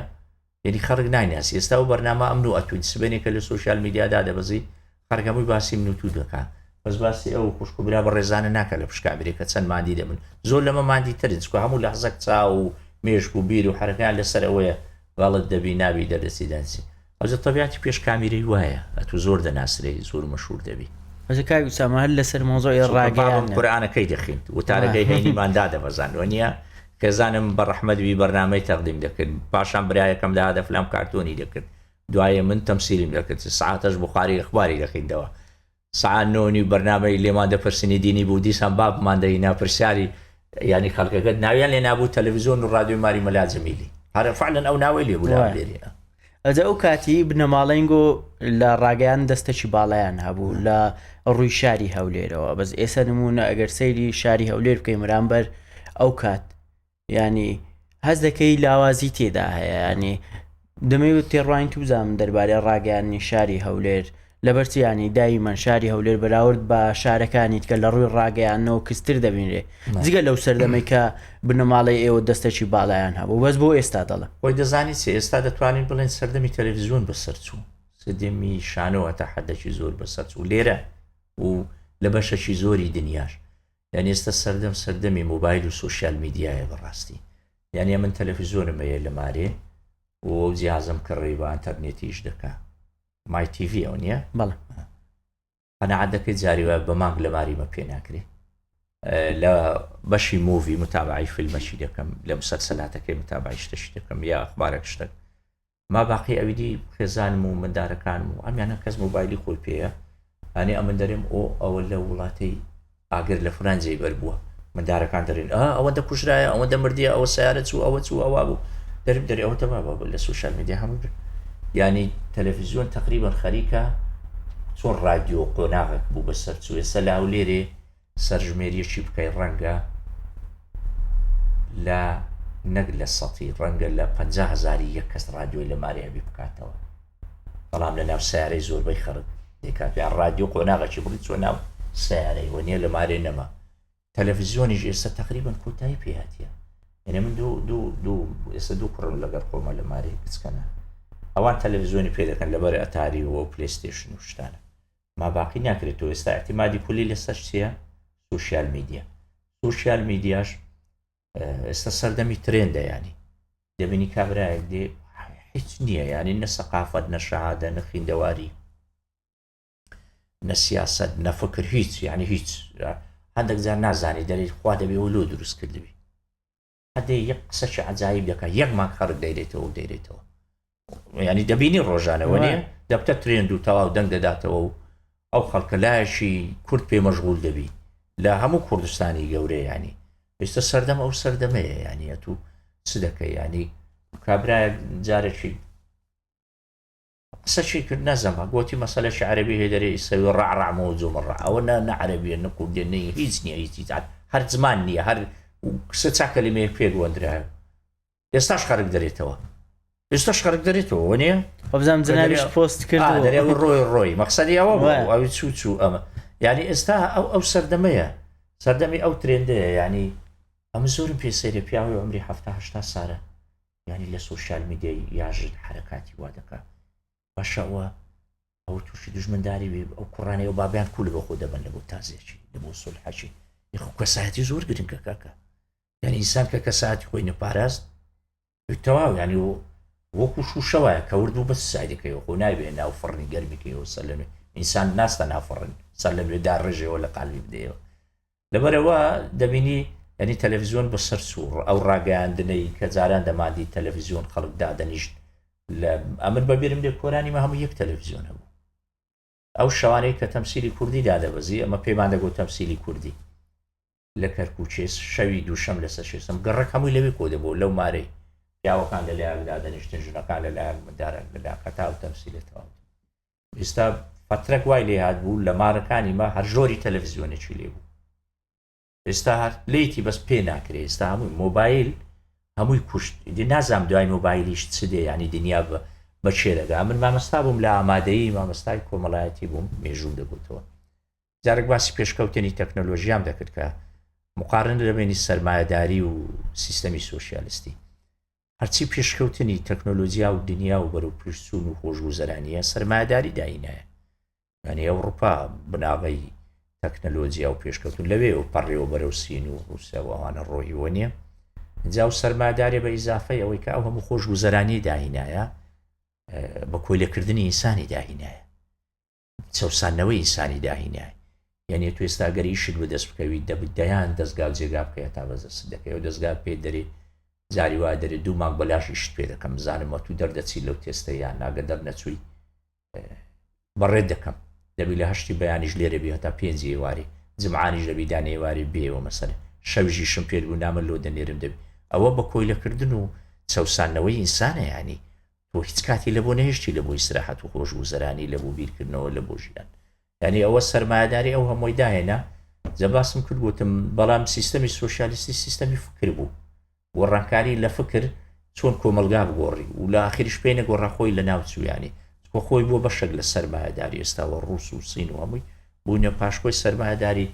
یعنی خەڵک نایناسی ئێستا ئەو بەرنامە ئەمن و ئەتوین سبێنێ کە لە سۆشیال میدیا دادەبەزی خەڵک هەمووی باسی من و تو دەکا بەس باسی ئەو خوشک و برا بەڕێزانە ناکە لە پشت کامیرەی کە چەند ماندی دەبن زۆر لەمە ماندی ترن چونکە هەموو لەحزەک چاو و مێشک و بیر و حەرەکەیان لەسەر ئەوەیە غەڵت دەبی نابی دەردەچی دەنچی ئەوجا تەبیعەتی پێش کامیرەی وایە ئەتوو زۆر دەناسرێی زۆر مەشهور دەبی. ئەوجا کاک ئوسامە هەر لەسەر مەوزوعی چونکە بابم ڕاگەیاندن. قورئانەکەی دەخیند وتارەکەی هەینیمان دادەبەزاند وەنیە خێزانم بە ڕەحمەت بی بەرنامەی تەقدیم دەکرد پاشان برایەکەم دەهات ئەفلام کارتۆنی دەکرد دوایێ من تەمسیلیم دەکرد سەعاتەش بوخاری ئەخباری دەخیندەوە سەعات نۆ نیو بەرنامەی لێمان دەپرسنی دینی بوو دیسان بابمان دەهینا پرسیاری یانی خەڵکەکەت ناویان لێ نابوو تەلەڤیزیۆن و ڕادیۆی ماری مەلا جەمیلی هەرە فعلەن ئەو ناوەی لێ بوو لە وایە. هەولێرێ. ئەجا ئەو کاتی بنەماڵەینگۆ لە ڕاگەیان دەستەکی باڵایان هەبوو لە ڕووی شاری هەولێرەوە بەس ئێستا نمونە ئەگەر سەیری شاری هەولێر بکەین بەرامبەر ئەو کات ینی هەست دەکەی لاوازی تێدا هەیە ینی دەمەوێت تێڕوانین تو بزانم دەربارەی ڕاگەیاندنی شاری هەولێر لەبەرچی ینی دایمەن شاری هەولێر بەراورد بە شارەکانی تکە لە ڕووی ڕاگەیاندنەوە کزتر دەبینرێ جگە لەو سەردەمەی کە بنەماڵەی ئێوە دەستێکی باڵایان هەبوو بەس بۆ ئێستا دەڵێم. خۆی دەزانی چی ئێستا دەتوانین بڵێن سەردەمی تەلەڤیزیۆن بەسەر چوو سەردەمی شانۆ هەتا حەدەکی زۆر بەسەر چوو لێرە و لە بەشەکی زۆری دنیاش یانی ئێستا سەردەم سەردەمی مۆبایل و سۆشیال میدیایە بەڕاستی یانی ئەمن تەلەفیزۆنم هەیە لە مارێ و ئەو جیازم کڕی بە ئەتەرنێتیش دەکا مای تیڤی ئەو نییە بەڵێ قەناعەت دەکەی جاری وایە بە مانگ لە ماریمە پێ ناکرێ لە بەشی موڤی متابعی فیلمەشی دەکەم لە مسەلسەلاتەکەی متابعی شتەشی دەکەم یا ئەخبارێک شتێک ما باقی ئەویدی خێزانم و مندارەکانم و ئەمیانە کەس مۆبایلی خۆی پێیە ئەنی ئەمن دەرێم ئۆ ئەوە لە وڵاتەی ئاگر لە فلان جێی بەر بووە مندارەکان دەرێن ئا ئەوەندە کوژرایە ئەوەندە مردیە ئەوە سیارە چوو ئەوە چوو ئەوە بوو دەرم دەرێ ئەوە تەما بابە لە سوشیال میدیا هەموو ینی تەلەڤیزیۆن تقریبا خەریکە چۆن رادیۆ قۆناغێک بوو بەسەر چوو ئێستا لە هەولێرێ سەرژمێریەکی بکەی ڕەنگە لە نەک لە سەتی ڕەنگە لە 50 هزاری یەک کەس ڕادیۆی لە مارێ هەبی بکاتەوە بەڵام لە ناو سیارەی زۆربەی خەڵک دەکات یان ڕادیۆ قۆناغەکی بڕی چۆ ناو سیارەی وە نییە لە مارێ نەما تەلەڤزیۆنیش ئێستا تقریبا کۆتایی پێهاتیە یعنی من دوو دوو دوو ئێستا دوو کوڕم لەگەڵ خۆمە لە مارێ بچکەنە ئەوان تەلەڤزیۆنی پێ دەکەن لەبەر ئەتاری و پلەیستێشن و شتانە ما باقی ناکرێت تۆ ئێستا اعتمادی کولی لەسەر چییە سوسیال میدیا سوسیال میدیاش ئێستا سەردەمی ترێندە ینی دەبینی کابراایەک دێ هیچ نییە ینی نە سەقافەت نە شەهادە نە خیندەواری نە سیاست نە فکر هیچ یعنی هیچ هەندێک جار نازانی دەرێت خوا دەبێ و لۆ دروست کردبی هەدێ یەک قسەکی عەجایب دەکا یەک مانگ خەڵک دەیرێتەوە و دەیرێتەوە ینی دەبینی ڕۆژانەوە نیە دەبتە ترێند و تەواو دەنگ دەداتەوە و ئەو خەڵکە لایەکی کورد پێ مەشغول دەبی لە هەموو کوردستانی گەورە ینی ئێستا سەردەم ئەو سەردەمەیە ینی ئەتوو چ دەکەی ینی کابرایەک جارێکی قسەشی کرد نەزەمە گۆتی مەسەلەشی عەرەبی هەیە دەرێ ئیسەوی ڕەع ڕەع مەوجوم ڕەع ئەوە نە نە عەرەبیە نە کوردیە نە هیچ نییە هیچ هیچ هەر زمان نییە هەر و سێ چا کەلیمەیەک پێک وەندرایە ئێستاش خەرک دەرێتەوە ئێستاش خەرک دەرێتەوە وەنیە وەبزانم جەنابیش پۆست کرد دەرێ ڕۆی ڕۆی مەقسەدی ئەوە بوو ئەوی چوو چوو ئەمە یعنی ئێستا ئەو ئەو سەردەمەیە سەردەمی ئەو ترێندەیە یعنی ئەمە زۆرم پێ سەیرە پیاوی عمری هەفتا هەشتا سارە یعنی لە سۆشیال میدیای یاژن حرەکاتی وا دەکا باشە ئەوە ئەوە تووشی دژمنداری بێ ئەو کوڕانەی ئەو بابیان کول بە خۆ دەبن لە بۆ تازێکی لە بۆ سولحەکی یخ کەسایەتی زۆر گرنگە کاکە یعنی ئینسان کە کەسایەتی خۆی نەپاراست تەواو یعنی وەکو شوشە وایە کە ورد بوو بەس سایدەکەیەوە خۆ نابێ ناو فڕنی گەرمیکەیەوە سەر لە نوێ ئینسان ناستە ناو فڕن سەر لە نوێ داڕێژەوە لە قالبی بدەیەوە لەبەرئەوە دەبینی یانی تەلەفزیۆن بە سەر سوڕ ئەو ڕاگەیاندنەی کە جاران دەماندی تەلەفزیۆن خەڵک دادەنیشت لە ئەمن بە بیرم دێ کۆرانی مە هەموو یەک تەلەفزیۆن هەبوو ئەو شەوانەی کە تەمسیلی کوردی دادەبەزی ئەمە پێمان دەگوت تەمسیلی کوردی لە کەرکوچێس شەوی دووشەم لەسەر شێسم گەڕک هەمووی لەوێ کۆ دەبوو لەو مارەی پیاوەکان لە لایەک دادەنیشتن ژنەکان لە لایەک منداران لە لایەک هەتا ئەو تەمسیلە تەواو ئێستا فەترەک وای لێ هات بوو لە مارەکانی مە هەر ژۆری تەلەڤزیۆنێکی لێ بوو ئێستا هەر لێتی بەس پێ ناکرێ ئێستا هەمووی مۆبایل هەمووی کوشت دی نازانم دوای مۆبایلیش چ دێ ینی دنیا بە بە چێ دەگا من مامەستا بووم لە ئامادەیی مامەستای کۆمەڵایەتی بووم مێژووم دەگوتەوە جارێک باسی پێشکەوتنی تەکنەلۆژیام دەکرد کە مقارنە لە بینی سەرمایەداری و سیستەمی سۆسیالستی هەرچی پێشکەوتنی تەکنۆلۆجیا و دنیا و بەرەو پێشچوون و خۆشگوزەرانیە سەرمایەداری داینایە یعنی ئەوڕوپا بناغەی تەکنەلۆجیا و پێشکەوتن لەوێ و پەڕیەوە بەرەو سین و ڕوسیا و ئەوانە ڕۆیوە نییە جا و سەرمایەداری بە ئیزافەی ئەوەی کە ئەو هەموو خۆشگوزەرانی داهینایە بە کۆیلەکردنی ئینسانی داهینایە چەوساندنەوەی ئینسانی داهینایە یعنی تۆ ئێستا گەر ئیشت بەدەست بکەوی دەبت دەیان دەستگا و جێگا بکەیە تا بەدەست دەکەی و دەستگا پێ دەرێ جاری وا دەرێ دوو مانگ بەلاش ئیشت پێ دەکەم بزانم وە تو دەردەچی لەو تێستە یان ناگە دەرنەچووی بەڕێت دەکەم دەبی لە هەشتی بەیانیش لێرە بی هەتا پێنجی ئێوارێ جمعانیش دەبی دانێ ئێوارێ بێەوە مەسەلە شەویش ئیشم پێت بوو نامە لۆ دەنێرم دەبی ئەوە بە کۆیلەکردن و چەوساندنەوەی ئینسانە یانی تۆ هیچ کاتی لە بۆ نەهێشتی لە بۆ ئیسراحەت و خۆشگوزەرانی لە بۆ بیرکردنەوە لە بۆ ژیان یعنی ئەوە سەرمایەداری ئەو هەمووی داهێنا جا باسم کرد گوتم بەڵام سیستەمی سۆسیالیستی سیستەمی فکر بوو گۆڕانکاری لە فکر چۆن کۆمەلگا بگۆڕی و لە ئاخریش پێ نەگۆڕا خۆی لە ناو چویانی خۆ خۆی بۆ بەشێک لە سەرمایەداری ئێستاوە ڕوس و سین و هەمووی بوونە پاشکۆی سەرمایەداری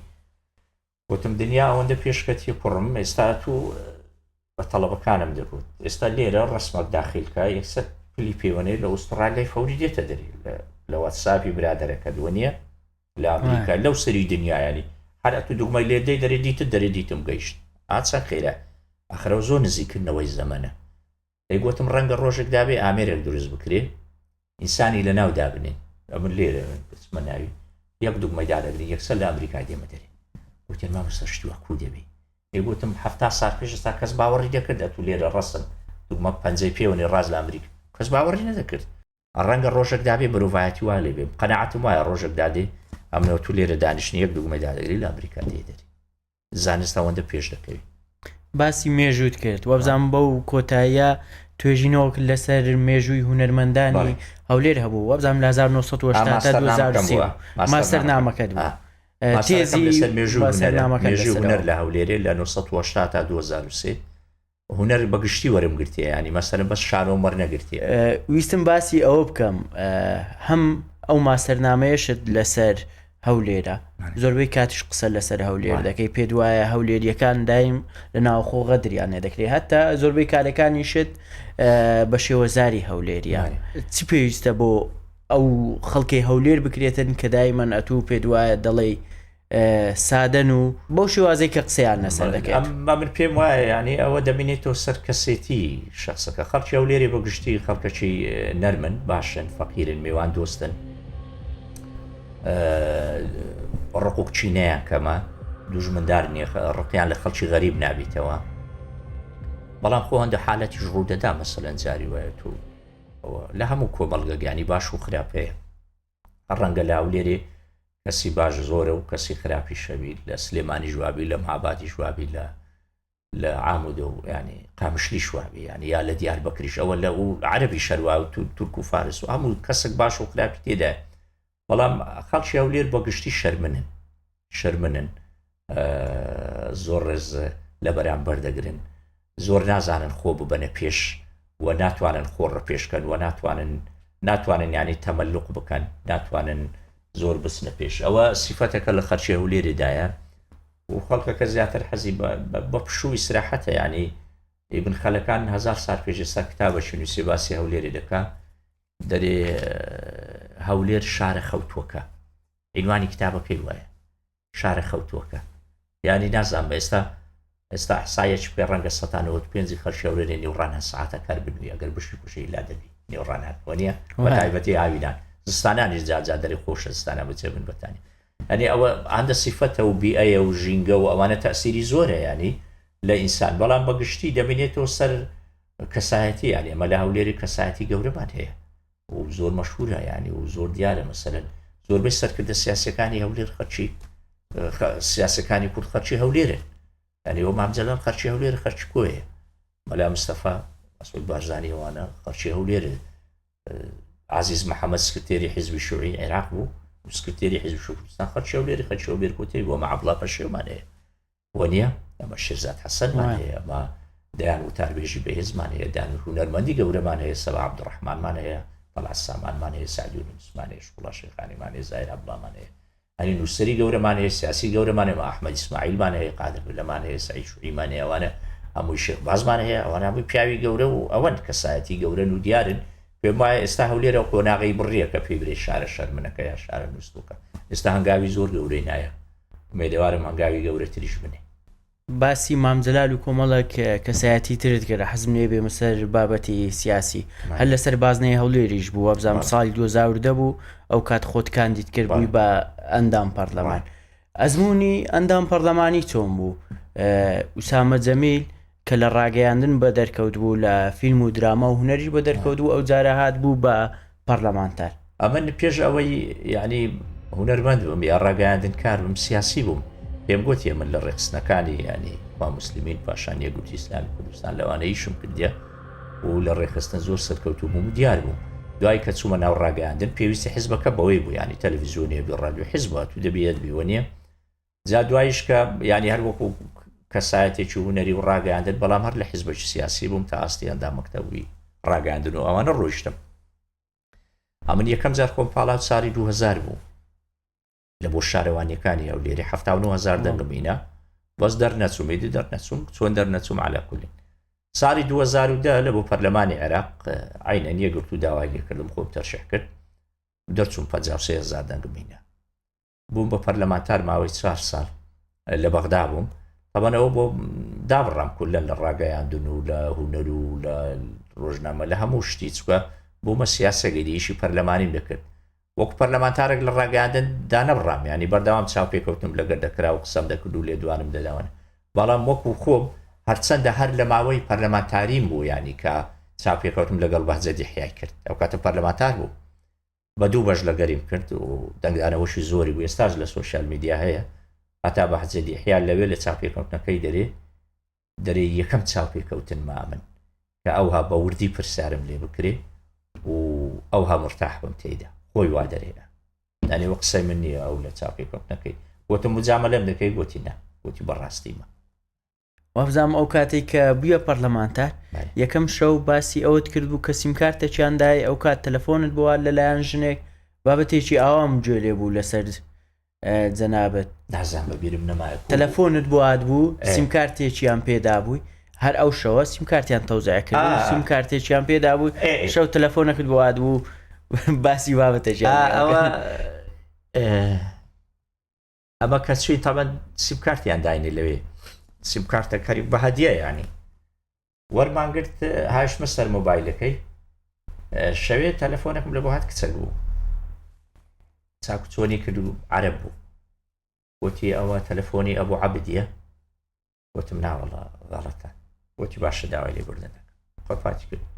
وتم دنیا ئەوەندە پێشکەتیە کوڕم ئێستا تو بە تەڵەبەکانم دەگوت ئێستا لێرە ڕسمەک داخیلکە یەکسەر پلی پێوەنەی لە ئوسترالیای فەوری دێتە دەری لە واتساپی برادەرەکە دووە نییە لە ئەمریکا لەو سەری دنیایانی هەر ئەتو دوگمەی لێ دەی دەرێ دیتت دەرێ دیتم گەیشت ئاچە خێرا ئەخرەوە زۆر نزیکردنەوەی زەمەنە ئەی گۆتم ڕەنگە ڕۆژێک دابێ ئامێرێک دروست بکرێ ئینسانی لە ناو دابنێن ئەمن لێرە بچمە ناوی یەک دوگمەی دادەگری یەکسەر لە ئەمریکا دێمە دەرێ گوتیان مامۆستا شتی وا کوو دەبێ ئەی گوتم 70 سال پێش ئێستا کەس باوەڕی دەکرد ئەتوو لێرە ڕەسن دوگمە پەنجەی پێوەنێ ڕاست لە ئەمریکا کەس باوەڕی نەدەکرد ڕەنگە ڕۆژێک دابێ مرۆڤایەتی وا لێ بێ قەناعەتم وایە ڕۆژێک دادێ ئەمنەوە تو لێرە دانیشتنی یەک دوگمەی دادەگری لە ئەمریکا دێ دەرێ زانست ئەوەندە پێش دەکەوی. باسی مێژووت کرد وابزانم بەو کۆتاییە توێژینەوەک لەسەر مێژووی هونەرمەندانی هەولێر هەبوو وابزانم لە 1970 تا 2030 ماستەرنامەکەت بوو تێزی لەسەر مێژوو هونەر لە هەولێرێ لە 1970 تا 2003 هونەر بە گشتی وەرم گرتیە یانی مەسەلەن بەس شانۆم وەرنەگرتیە. ویستم باسی ئەوە بکەم هەم ئەو ماستەرنامەیەشت لەسەر هەولێرە زۆربەی کاتیش قسە لەسەر هەولێر دەکەی پێت وایە هەولێریەکان دایم لە ناوخۆ غەدریان لێ دەکرێت هەتا زۆربەی کارەکانیشت بە شێوەزاری هەولێریان چ پێویستە بۆ ئەو خەڵکی هەولێر بکرێتن کە دایمەن ئەتوو پێت وایە دەڵێی سادەن و بەو شێوازەی کە قسەیان لەسەر دەکرێت. ئەمە من پێم وایە یانی ئەوە دەمینێتەوە سەر کەسێتی شخصەکە خەڵکی هەولێری بە گشتی خەڵکەکی نەرمن باشن فەقیرن میوان دۆستن ڕق و کچینەیان کەمە دوژمندار نییە ڕقیان لە خەڵکی غەریب نابیتەوە بەڵام خۆ هەندە حالەتیش ڕوودەدا مەسەلەن جاری وایە تو لە هەموو کۆمەڵگە گیانی باش و خراپەیە ڕەنگە لە هەولێرێ کەسی باش زۆرە و کەسی خراپیش هەبی لە سلێمانیش وابی لە مهابادیش وابی لە لە عامودە و ینی قامشلیش وابی ینی یا لە دیار بەکریش ئەوە لە و عەربی شەروا و تورک و فارس و هەموو کەسێک باش و خراپی تێدا بەڵام خەڵکی هەولێر بە گشتی شەرمنن شەرمنن زۆر ڕێز لە بەرامبەر دەگرن زۆر نازانن خۆ ببەنە پێش و ناتوانن خۆ ڕەپێشکەن و ناتوانن ناتوانن یانی تەمەلوق بکەن ناتوانن زۆر بچنە پێش ئەوە سیفەتەکە لە خەرچی هەولێرێدایە و خەڵکەکە زیاتر حەزی بە پشوو ئیسراحەتە یانی ئیبن خەلەکان هەزار سال پێش ئێستا کتابەکی نووسی باسی هەولێرێ دەکا دەرێ هەولێر شارە خەوتووەکە عینوانی کتابەکەی وایە شارە خەوتووەکە یانی نازانم ئێستا ئێستا ئەحسایەکی بکەی ڕەنگە سەتا 95 خەڵکی هەولێرێ نیوڕان هەر سەعاتە کار بنوی ئەگەر بشی کوشی لا دەبی نیوڕان هەر وەنیە بە تایبەتی هاوینان زستانانیش جا جا دەرێ خۆشە زستانە بچێ بن بەتانی یعنی ئەوە ئەندە سیفەتە و بیئەیە و ژینگە و ئەوانە تەسیری زۆرە ینی لە ئینسان بەڵام بەگشتی دەبینێتەوە سەر کەسایەتی یعنی ئەمە لە هەولێری کەسایەتی گەورەمان هەیە و زۆر مەشهورە یعنی و زۆر دیارە مەسەلەن زۆربەی سەرکردە سیاسەکانی هەولێر خەرچی سیاسەکانی کورد خەرچی هەولێرن یعنی ئەو مام جەلال خەرچی هەولێر خەرچی کۆیە مەلا مستەفا مەسعود بارزانی ئەوانە خەرچی هەولێر عزیز محەممەد سکرتێری حیزبی شوعی عێراق بوو و سکرتێری حیزب شوعی کوردستان خەرچی هەولێری خەرچی هەولێر کۆتێری بۆ مە عەبدوڵا پەشێومان هەیە وەنیە؟ ئەمە شێرزاد حەسەنمان هەیە، ئەمە دەیان وتاربێژی بەهێزمان هەیە، دەیان هونەرمەندی گەورەمان هەیە، سەبا عەبدوڕەحمانمان هەیە، تەڵعەت سامانمان هەیە، سەعدی یونسمان هەیە، شکوڵا شێخانیمان هەیە، زاهیر عەبدوڵامان هەیە، هەنی نووسەری گەورەمان هەیە، سیاسی گەورەمان هەیە، ئەحمەد ئیسماعیلمان هەیە، قادر بلەمان هەیە، سەعید شوعیمان هەیە، ئەوانە هەمووی شێخ بازمان هەیە، ئەوانە هەمووی پیاوی گەورە و ئەوەن کەسایەتی گەورەن و دیارن. پێم وایە ئێستا هەولێر ئەو قۆناغەی بڕیە کە پێی برێ شارە شەرمنەکە یا شارە نووستووەکە. ئێستا هەنگاوی زۆر گەورەی نایە. ئومێدەوارم هەنگاوی گەورەتریش بنێ. باسی مام جەلال و کۆمەڵێک کەسایەتی ترت کرد حەزم لێ بێمە سەر بابەتی سیاسی هەر لەسەر بازنەی هەولێریش بوو وابزانم ساڵی 2010 بوو ئەو کات خۆت کاندید کرد بووی بە ئەندام پەرلەمان ئەزمموی ئەندام پەرلەمانی چۆن بوو ئوسامە جەمیل کە لە ڕاگەیاندن بە دەرکەوت بوو لە فیلم و دراما و هونەریش بە دەرکەوت بوو ئەو جارە هات بوو بە پەرلەمانتار. ئەمن پێش ئەوەی یانی هونەرمەند بم یا ڕاگەیاندن کار بم سیاسی بووم پێم گوتی من لە ڕێکخستنەکانی ینی با مسلمین پاشان یەکگرتووی ئیسلامی کوردستان لەوانە ئیشم کردیە و لە ڕێکخستن زۆر سەرکەوتوو بووم و دیار بووم دوای کە چوومە ناو ڕاگەیاندن پێویستی حزبەکە بەوەی بوو ینی تەلەڤیزیۆنێ بێ ڕادیۆ حزب تو دەبێت بی وەنیە جا دوایش کە یانی هەر وەکو کەسایەتێکی هونەری و ڕاگەیاندن بەڵام هەر لە حزبێکی سیاسی بووم تا ئاستی ئەندام مەکتەبی ڕاگەاندن و ئەوانە ڕۆیشتم ئەمن یەکەم جار خۆم پاڵاو ساری 2000 بوو لە بۆ شارەوانیەکانی هەولێری 1970 دەنگم هینا بەس دەرنەچووم ئیدی دەرنەچووم چۆن دەرنەچووم علا کولی ساڵی 2010 لە بۆ پەرلەمانی عێراق عینەن یەکگرتوو داوای لێکردم خۆم تەرشح کرد دەرچووم 53 هزار دەنگم هینا بووم بە پەرلەمانتار ماوەی چوار ساڵ لە بەغدا بووم تەبەن ئەوە بۆ دابڕام کولەن لە ڕاگەیاندن و لە هوەر و لە ڕۆژنامە لە هەموو شتی چکە بوومە سیاسەگەری ئیشی پەرلەمانیم دەکرد وەک پەرلەمانتارێک لە ڕاگەیاندن دانەبڕام ینی بەردەوام چاوپێکەوتنم لەگەر دەکرا و قسەم دەکرد و لێدوانم دەداوانە بەڵام وەکو خۆم هەرچەندە هەر لە ماوەی پەرلەمانتاریم بوو ینی کە چاوپێکەوتم لەگەڵ بەهجەدی حیای کرد ئەو کاتە پەرلەمانتار بوو بە دوو بەش لەگەریم کرد و دەنگدانەوەشی زۆری بوو ئێستاش لە سۆشیال میدیا هەیە هەتا بەهجەت یەحیا لەوێ لە چاوپێکەوتنەکەی دەرێ دەرێ یەکەم چاوپێکەوتن ما من کە ئەوها بە وردی پرسیارم لێ بکرێ و ئەوها مرتاح بم تێیدا خۆی وا دەرێ یعنی وە قسەی من نییە ئەو لە چاوپێکەوتنەکەی گوتم مجامەلەم دەکەی گوتی نا گوتی بەڕاستیمە وابزانم ئەو کاتێک کە بووە پەرلەمانتار یەکەم شەو باسی ئەوت کرد بوو کە سیمکارتەکیان دای ئەو کات تەلەفۆنت بووە لەلایەن ژنێک بابەتێکی ئاوام گوێ لێ بوو لەسەر جەنابەت نازان بە بیرم نەمایە تەلەفۆنت بۆ هات بوو سیمکارتێکیان پێدا بووی هەر ئەو شەوە سیمکارتیان تەوزع کرد سیم کارتێکیان پێدا بوو شەو تەلەفۆنەکەت بۆ هات بوو باسی بابەتێکیان ئەوە ئەمە کە چوین تەبەن سیم کارتیان داینێ لەوێ سیم کارتە کەری بە هەدیە ینی وەرمانگرت هاشمە سەر مۆبایلەکەی شەوێ تەلەفۆنێکم لە بۆ هات کچەک بوو چاکچۆنی کرد و عرب بوو وتی ئەوە تەلەفۆنی ئەبوو عبدیە وتم ناوەڵا غەڵەتە وتی باشە داوای لێبوردن دەکەم خۆت کرد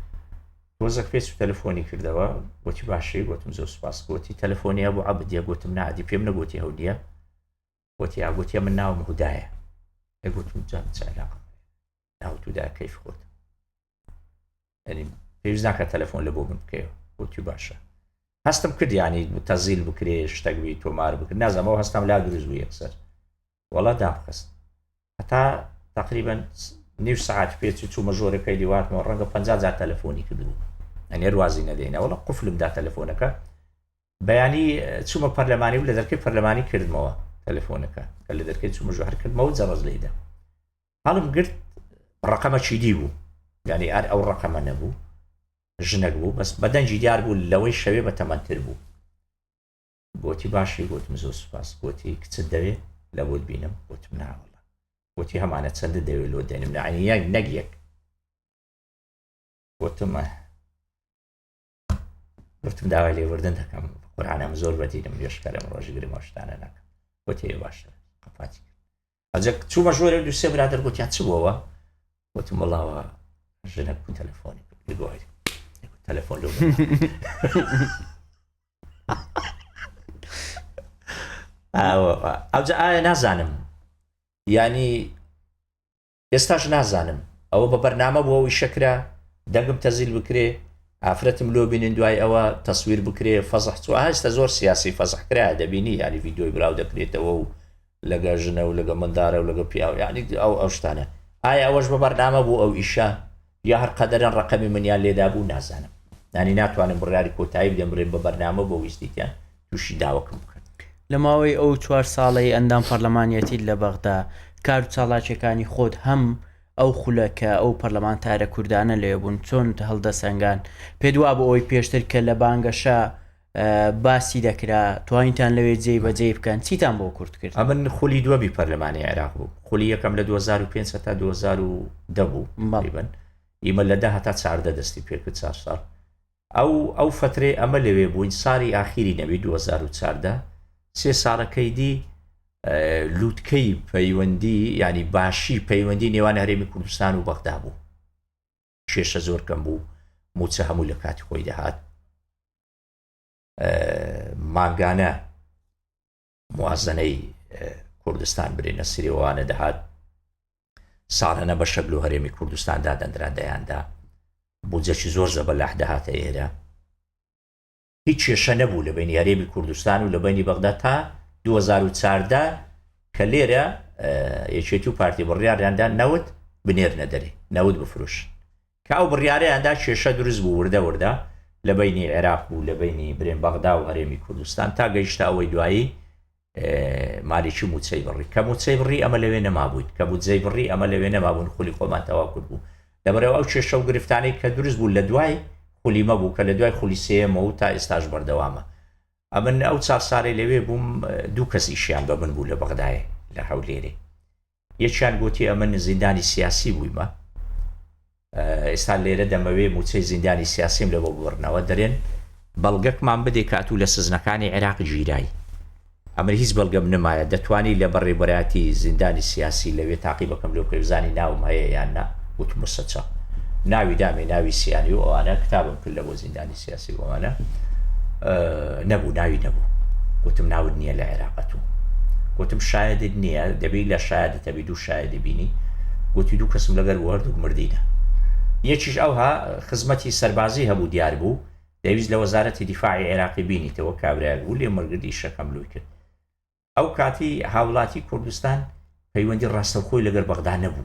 تۆزەک پێچ و تەلەفۆنی کردەوە وتی باشی گوتم زۆر سپاس گوتی تەلەفۆنی ئەبوو عەبدیە گوتم نادی پێم نەگوتی هەو نییە وتی ئاگوتیە من ناوم هودایە گوتم جان چ علاقم ناوتودا کەیف خۆت ینی پێویست ناکە تەلەفۆن لە بۆ من بکەیەوە وتی باشە هەستم کرد ینی تەزیل بکرێ شتەک بی تۆمار بکرد نازانمەوە هەستم لا دروست بوو یەکسەر وەڵا دامخست هەتا تقریبا نیو سەعات پێچ چوومە ژۆرەکەی لیواتمەوە ڕەنگە 50 جار تەلەفۆنی کردبوو ئەنێر وازی نەدەینە وەڵا قفلم دا تەلەفۆنەکە بەیانی چوومە پەرلەمانی و لە دەرکەی پەرلەمانی کردمەوە تەلەفۆنەکە کە لە دەرکەی چوومە ژوور هەر کردمەوە جەڕەز لێیدا هەڵم گرت ڕقەمەکی دی بوو یعنی ئەر ئەو ڕقەمە نەبوو ژنەک بوو بەس بەدەنگی دیار بوو لەوەی شەوێ بە تەمەنتر بوو گۆتی باشی گۆتم زۆر سوپاس گۆتی کچت دەوێ لە بۆت بینم گۆتم ناوەڵا گۆتی هەمانە چەندت دەوێ لۆ دێنم نعنی یەک نەک یەک گۆتم گوتم داوای لێبوردن دەکەم قورآانم زۆر بەدیرم نوێشکەرم ڕۆژگرم ئەو شتانە ناکەم گوتی باشە قەپاتی کرد ئەجە چوومە ژۆرێ دوو سێ برادەر گوتیان چ بووەوە وتم وڵاوە ژنەک بوو تەلەفۆنی گوت تەلەفۆن لۆ ئەوجا ئایا نازانم ینی ئێستاش نازانم ئەوە بە بەرنامە بوو ئەو ئیشە کرا دەنگم تەزیل بکرێ ئافرەتم لۆ بینن دوای ئەوە تەسویر بکرێ فەزح چوە ئێستا زۆر سیاسی فەزح کرا دەبینی یانی ڤیدیۆی بلاو دەکرێتەوە و لەگە ژنە و لەگە مندارە و لەگە پیاو یانی ئەو ئەو شتانە ئایا ئەوەش بە بەرنامە بوو ئەو ئیشە یا هەر قەدەرەن ڕەقەمی منیان لێدا بوو نازانم یانی ناتوانم بڕیاری کۆتایی بدەم بڵێم بە بەرنامە بۆ ویستیتیان تووشی داوەکم بکەن. لە ماوەی ئەو چوار ساڵەی ئەندام پەرلەمانیەتیت لە بەغدا، کار و چاڵاکیەکانی خۆت هەم ئەو خولە کە ئەو پەرلەمانتارە کوردانە لەوێ بوون چۆنت هەڵدەسەنگان؟ پێت وابوو ئەوەی پێشتر کە لە بانگەشە باسی دەکرا توانیتان لەوێ جێی بەجێی بکەن؟ چیتان بۆ کورد کرد؟ ئەمن خولی دووەمی پەرلەمانی عێراق بووم، خولی یەکەم لە 2005 هەتا 2010 بوو تقریبا، ئیمە لە دە هەتا 14 دەستی پێکرد چار ساڵ. ئەو ئەو فەترەی ئەمە لەوێ بووین ساڵی ئاخیری نەبی 2014 سێ ساڵەکەی دی لوتکەی پەیوەندی ینی باشی پەیوەندی نێوان هەرێمی کوردستان و بەغدا بوو کێشە زۆر کەم بوو موچە هەموو لە کاتی خۆی دەهات مانگانە موازنەی کوردستان برێنە سرێوانە دەهات ساڵانە بە شەکل و هەرێمی کوردستان دادەندرا دەیاندا بودجەکی زۆر زەبەلاح دەهاتە ئێرە هیچ کێشە نەبوو لە بینی هەرێمی کوردستان و لە بینی بەغدا تا 2014 کە لێرە یەکێتی و پارتی بڕیاریاندا نەوت بنێرنە دەرێ نەوت بفروشن کە ئەو بڕیارەیاندا کێشە دروست بوو وردە وردە لە بینی عێراق و لە بینی برێن بەغدا و هەرێمی کوردستان تا گەیشتە ئەوەی دوایی مالیکی موچەی بڕی کە موچەی بڕی ئەمە لەوێ نەمابووین کە بودجەی بڕی ئەمە لەوێ نەمابوون خولی خۆمان تەواو کرد بوو لەبەرەوە ئەو کێشە و گرفتانەی کە دروست بوو لە دوای خولی مەبوو کە لە دوای خولی سێیەمەوە تا ئێستاش بەردەوامە ئەمن ئەو چار سالەی لەوێ بووم دوو کەس ئیشیان بە من بوو لە بەغدایێ لە هەولێرێ یەکیان گوتی ئەمن زیندانی سیاسی بوویمە ئێستا لێرە دەمەوێ موچەی زیندانی سیاسیم لە بۆ ببڕنەوە دەرێن بەڵگەکمان بدێ کە ئەتوو لە سزنەکانی عێراق گیرای ئەمن هیچ بەڵگەم نمایە دەتوانی لە بەڕێوبەرایەتی زیندانی سیاسی لەوێ تاقی بەکەم لۆ بکەی بزانی ناوم هەیە یان نا وتم مسەچە ناوی دامێ ناوی سیانی و ئەوانە کتابم کرد لە بۆ زیندانی سیاسی و ئەوانە نەبوو ناوی نەبوو وتم ناوت نییە لە عێراق ئەتوو وتم شایدت نییە دەبی لە شایدت هەبی دوو شایدی بینی وتی دوو کەسم لەگەر بوو هەردووک مردینە یەکیش ئەوها خزمەتی سەربازی هەبوو دیار بوو دەویست لە وەزارەتی دیفاعی عێراقی بینیتەوە کابرایەک بوو لێم وەرگرت ئیشەکەم لۆی کرد ئەو کاتی هاوڵاتی کوردستان پەیوەندی ڕاستەوخۆی لەگەر بەغدا نەبوو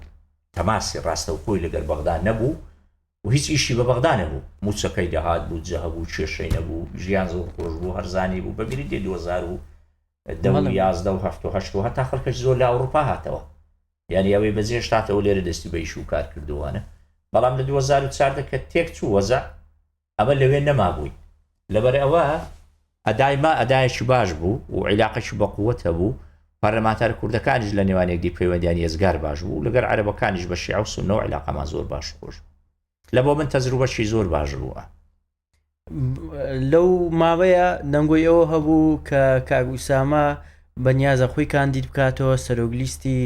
تەماسی ڕاستەوخۆی لەگەر بەغدا نەبوو و هیچ ئیشی بە بەغدا نەبوو موچەکەی دەهات بودجە هەبوو کێشەی نەبوو ژیان زۆر خۆش بوو هەرزانی بوو بەبیری دێ 2010 و 11 و 7 و 8 و هەتا خەڵکەش زۆر لە ئەوروپا هاتەوە یعنی ئەوەی بەجێشتاتەوە لێرە دەستی بە ئیش و کار کردووانە بەڵام لە 2014 کە تێک چوو وەزع ئەمە لەوێ نەمابووین لەبەر ئەوە ئەدای ما ئەدایەکی باش بوو و عیلاقەکی بە قوت هەبوو پەرلەمانتار کوردەکانیش لە نێوان یەکدی پەیوەندیان یەزگار باش بوو لەگەر عەرەبەکانیش بە شیعە و سوننە و عیلاقەمان زۆر باش خۆش بوو لە بۆ من تەجروبەکی زۆر باش بووە. لەو ماوەیە دەنگۆی ئەوە هەبوو کە کاک ئوسامە بەنیازە خۆی کاندید بکاتەوە سەرۆک لیستی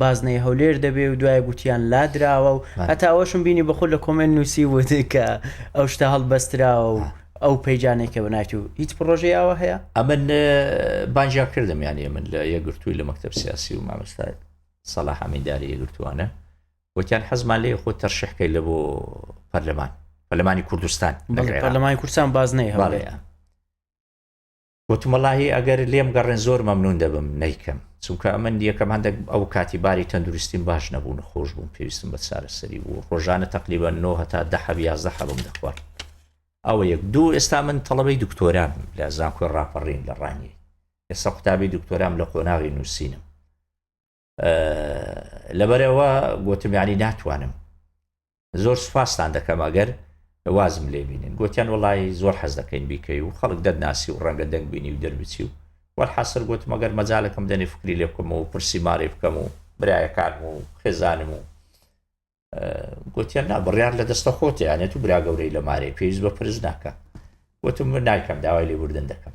بازنەی هەولێر دەبێ و دوای گوتیان لادراوە و هەتا ئەوەشم بینی بەخۆ لە کۆمێنت نووسی بوت کە ئەو شتە هەڵبەستراوە و ئەو پەیجانێک کە بەناوی و هیچ پڕۆژەی ئاوا هەیە؟ ئەمن بانگیان کردم یانی ئەمن لە یەکگرتووی لە مەکتەب سیاسی و مامۆستا سەڵاح ئەمینداری یەکگرتووانە وتیان حەزمان لێ خۆ تەرشیح کەی لە بۆ پەرلەمان پەرلەمانی کوردستان پەرلەمانی کوردستان بازنەی هەولێر. گوتم وەڵاهی ئەگەر لێم گەڕێن زۆر مەمنون دەبم نەیکەم چونکە ئەمن یەکەم هەندێک ئەو کاتی باری تەندروستیم باش نەبوو نەخۆش بووم پێویستم بە چارەسەری بوو ڕۆژانە تەقریبا 9 هەتا دە حەب 11 حەبم دەخوارد ئەوە یەک دوو ئێستا من تەڵەبەی دکتۆرام لە زانکۆی ڕاپەڕین لە ڕانیەی ئێستا قوتابی دکتۆرام لە قۆناغی نووسینم لەبەرەوە گوتم یعنی ناتوانم زۆر سوپاستان دەکەم ئەگەر وازم لێ بینن گوتیان وڵی زۆر حەز دەکەین بیکەی و خەڵک دەرناسی و ڕەنگە دەنگ بینی و دەربچی و وەرحەسەر گوتم ئەگەر مەجالەکەم دەنێ فکری لێ بکەم و پرسی مارێ بکەم و برایەکانم و خێزانم و گوتیان نا بڕیار لە دەستە خۆتە یانێت و برا گەورەی لە مارێ پێویست بە پرس ناکە وتم من نایکەم داوای لێبوردن دەکەم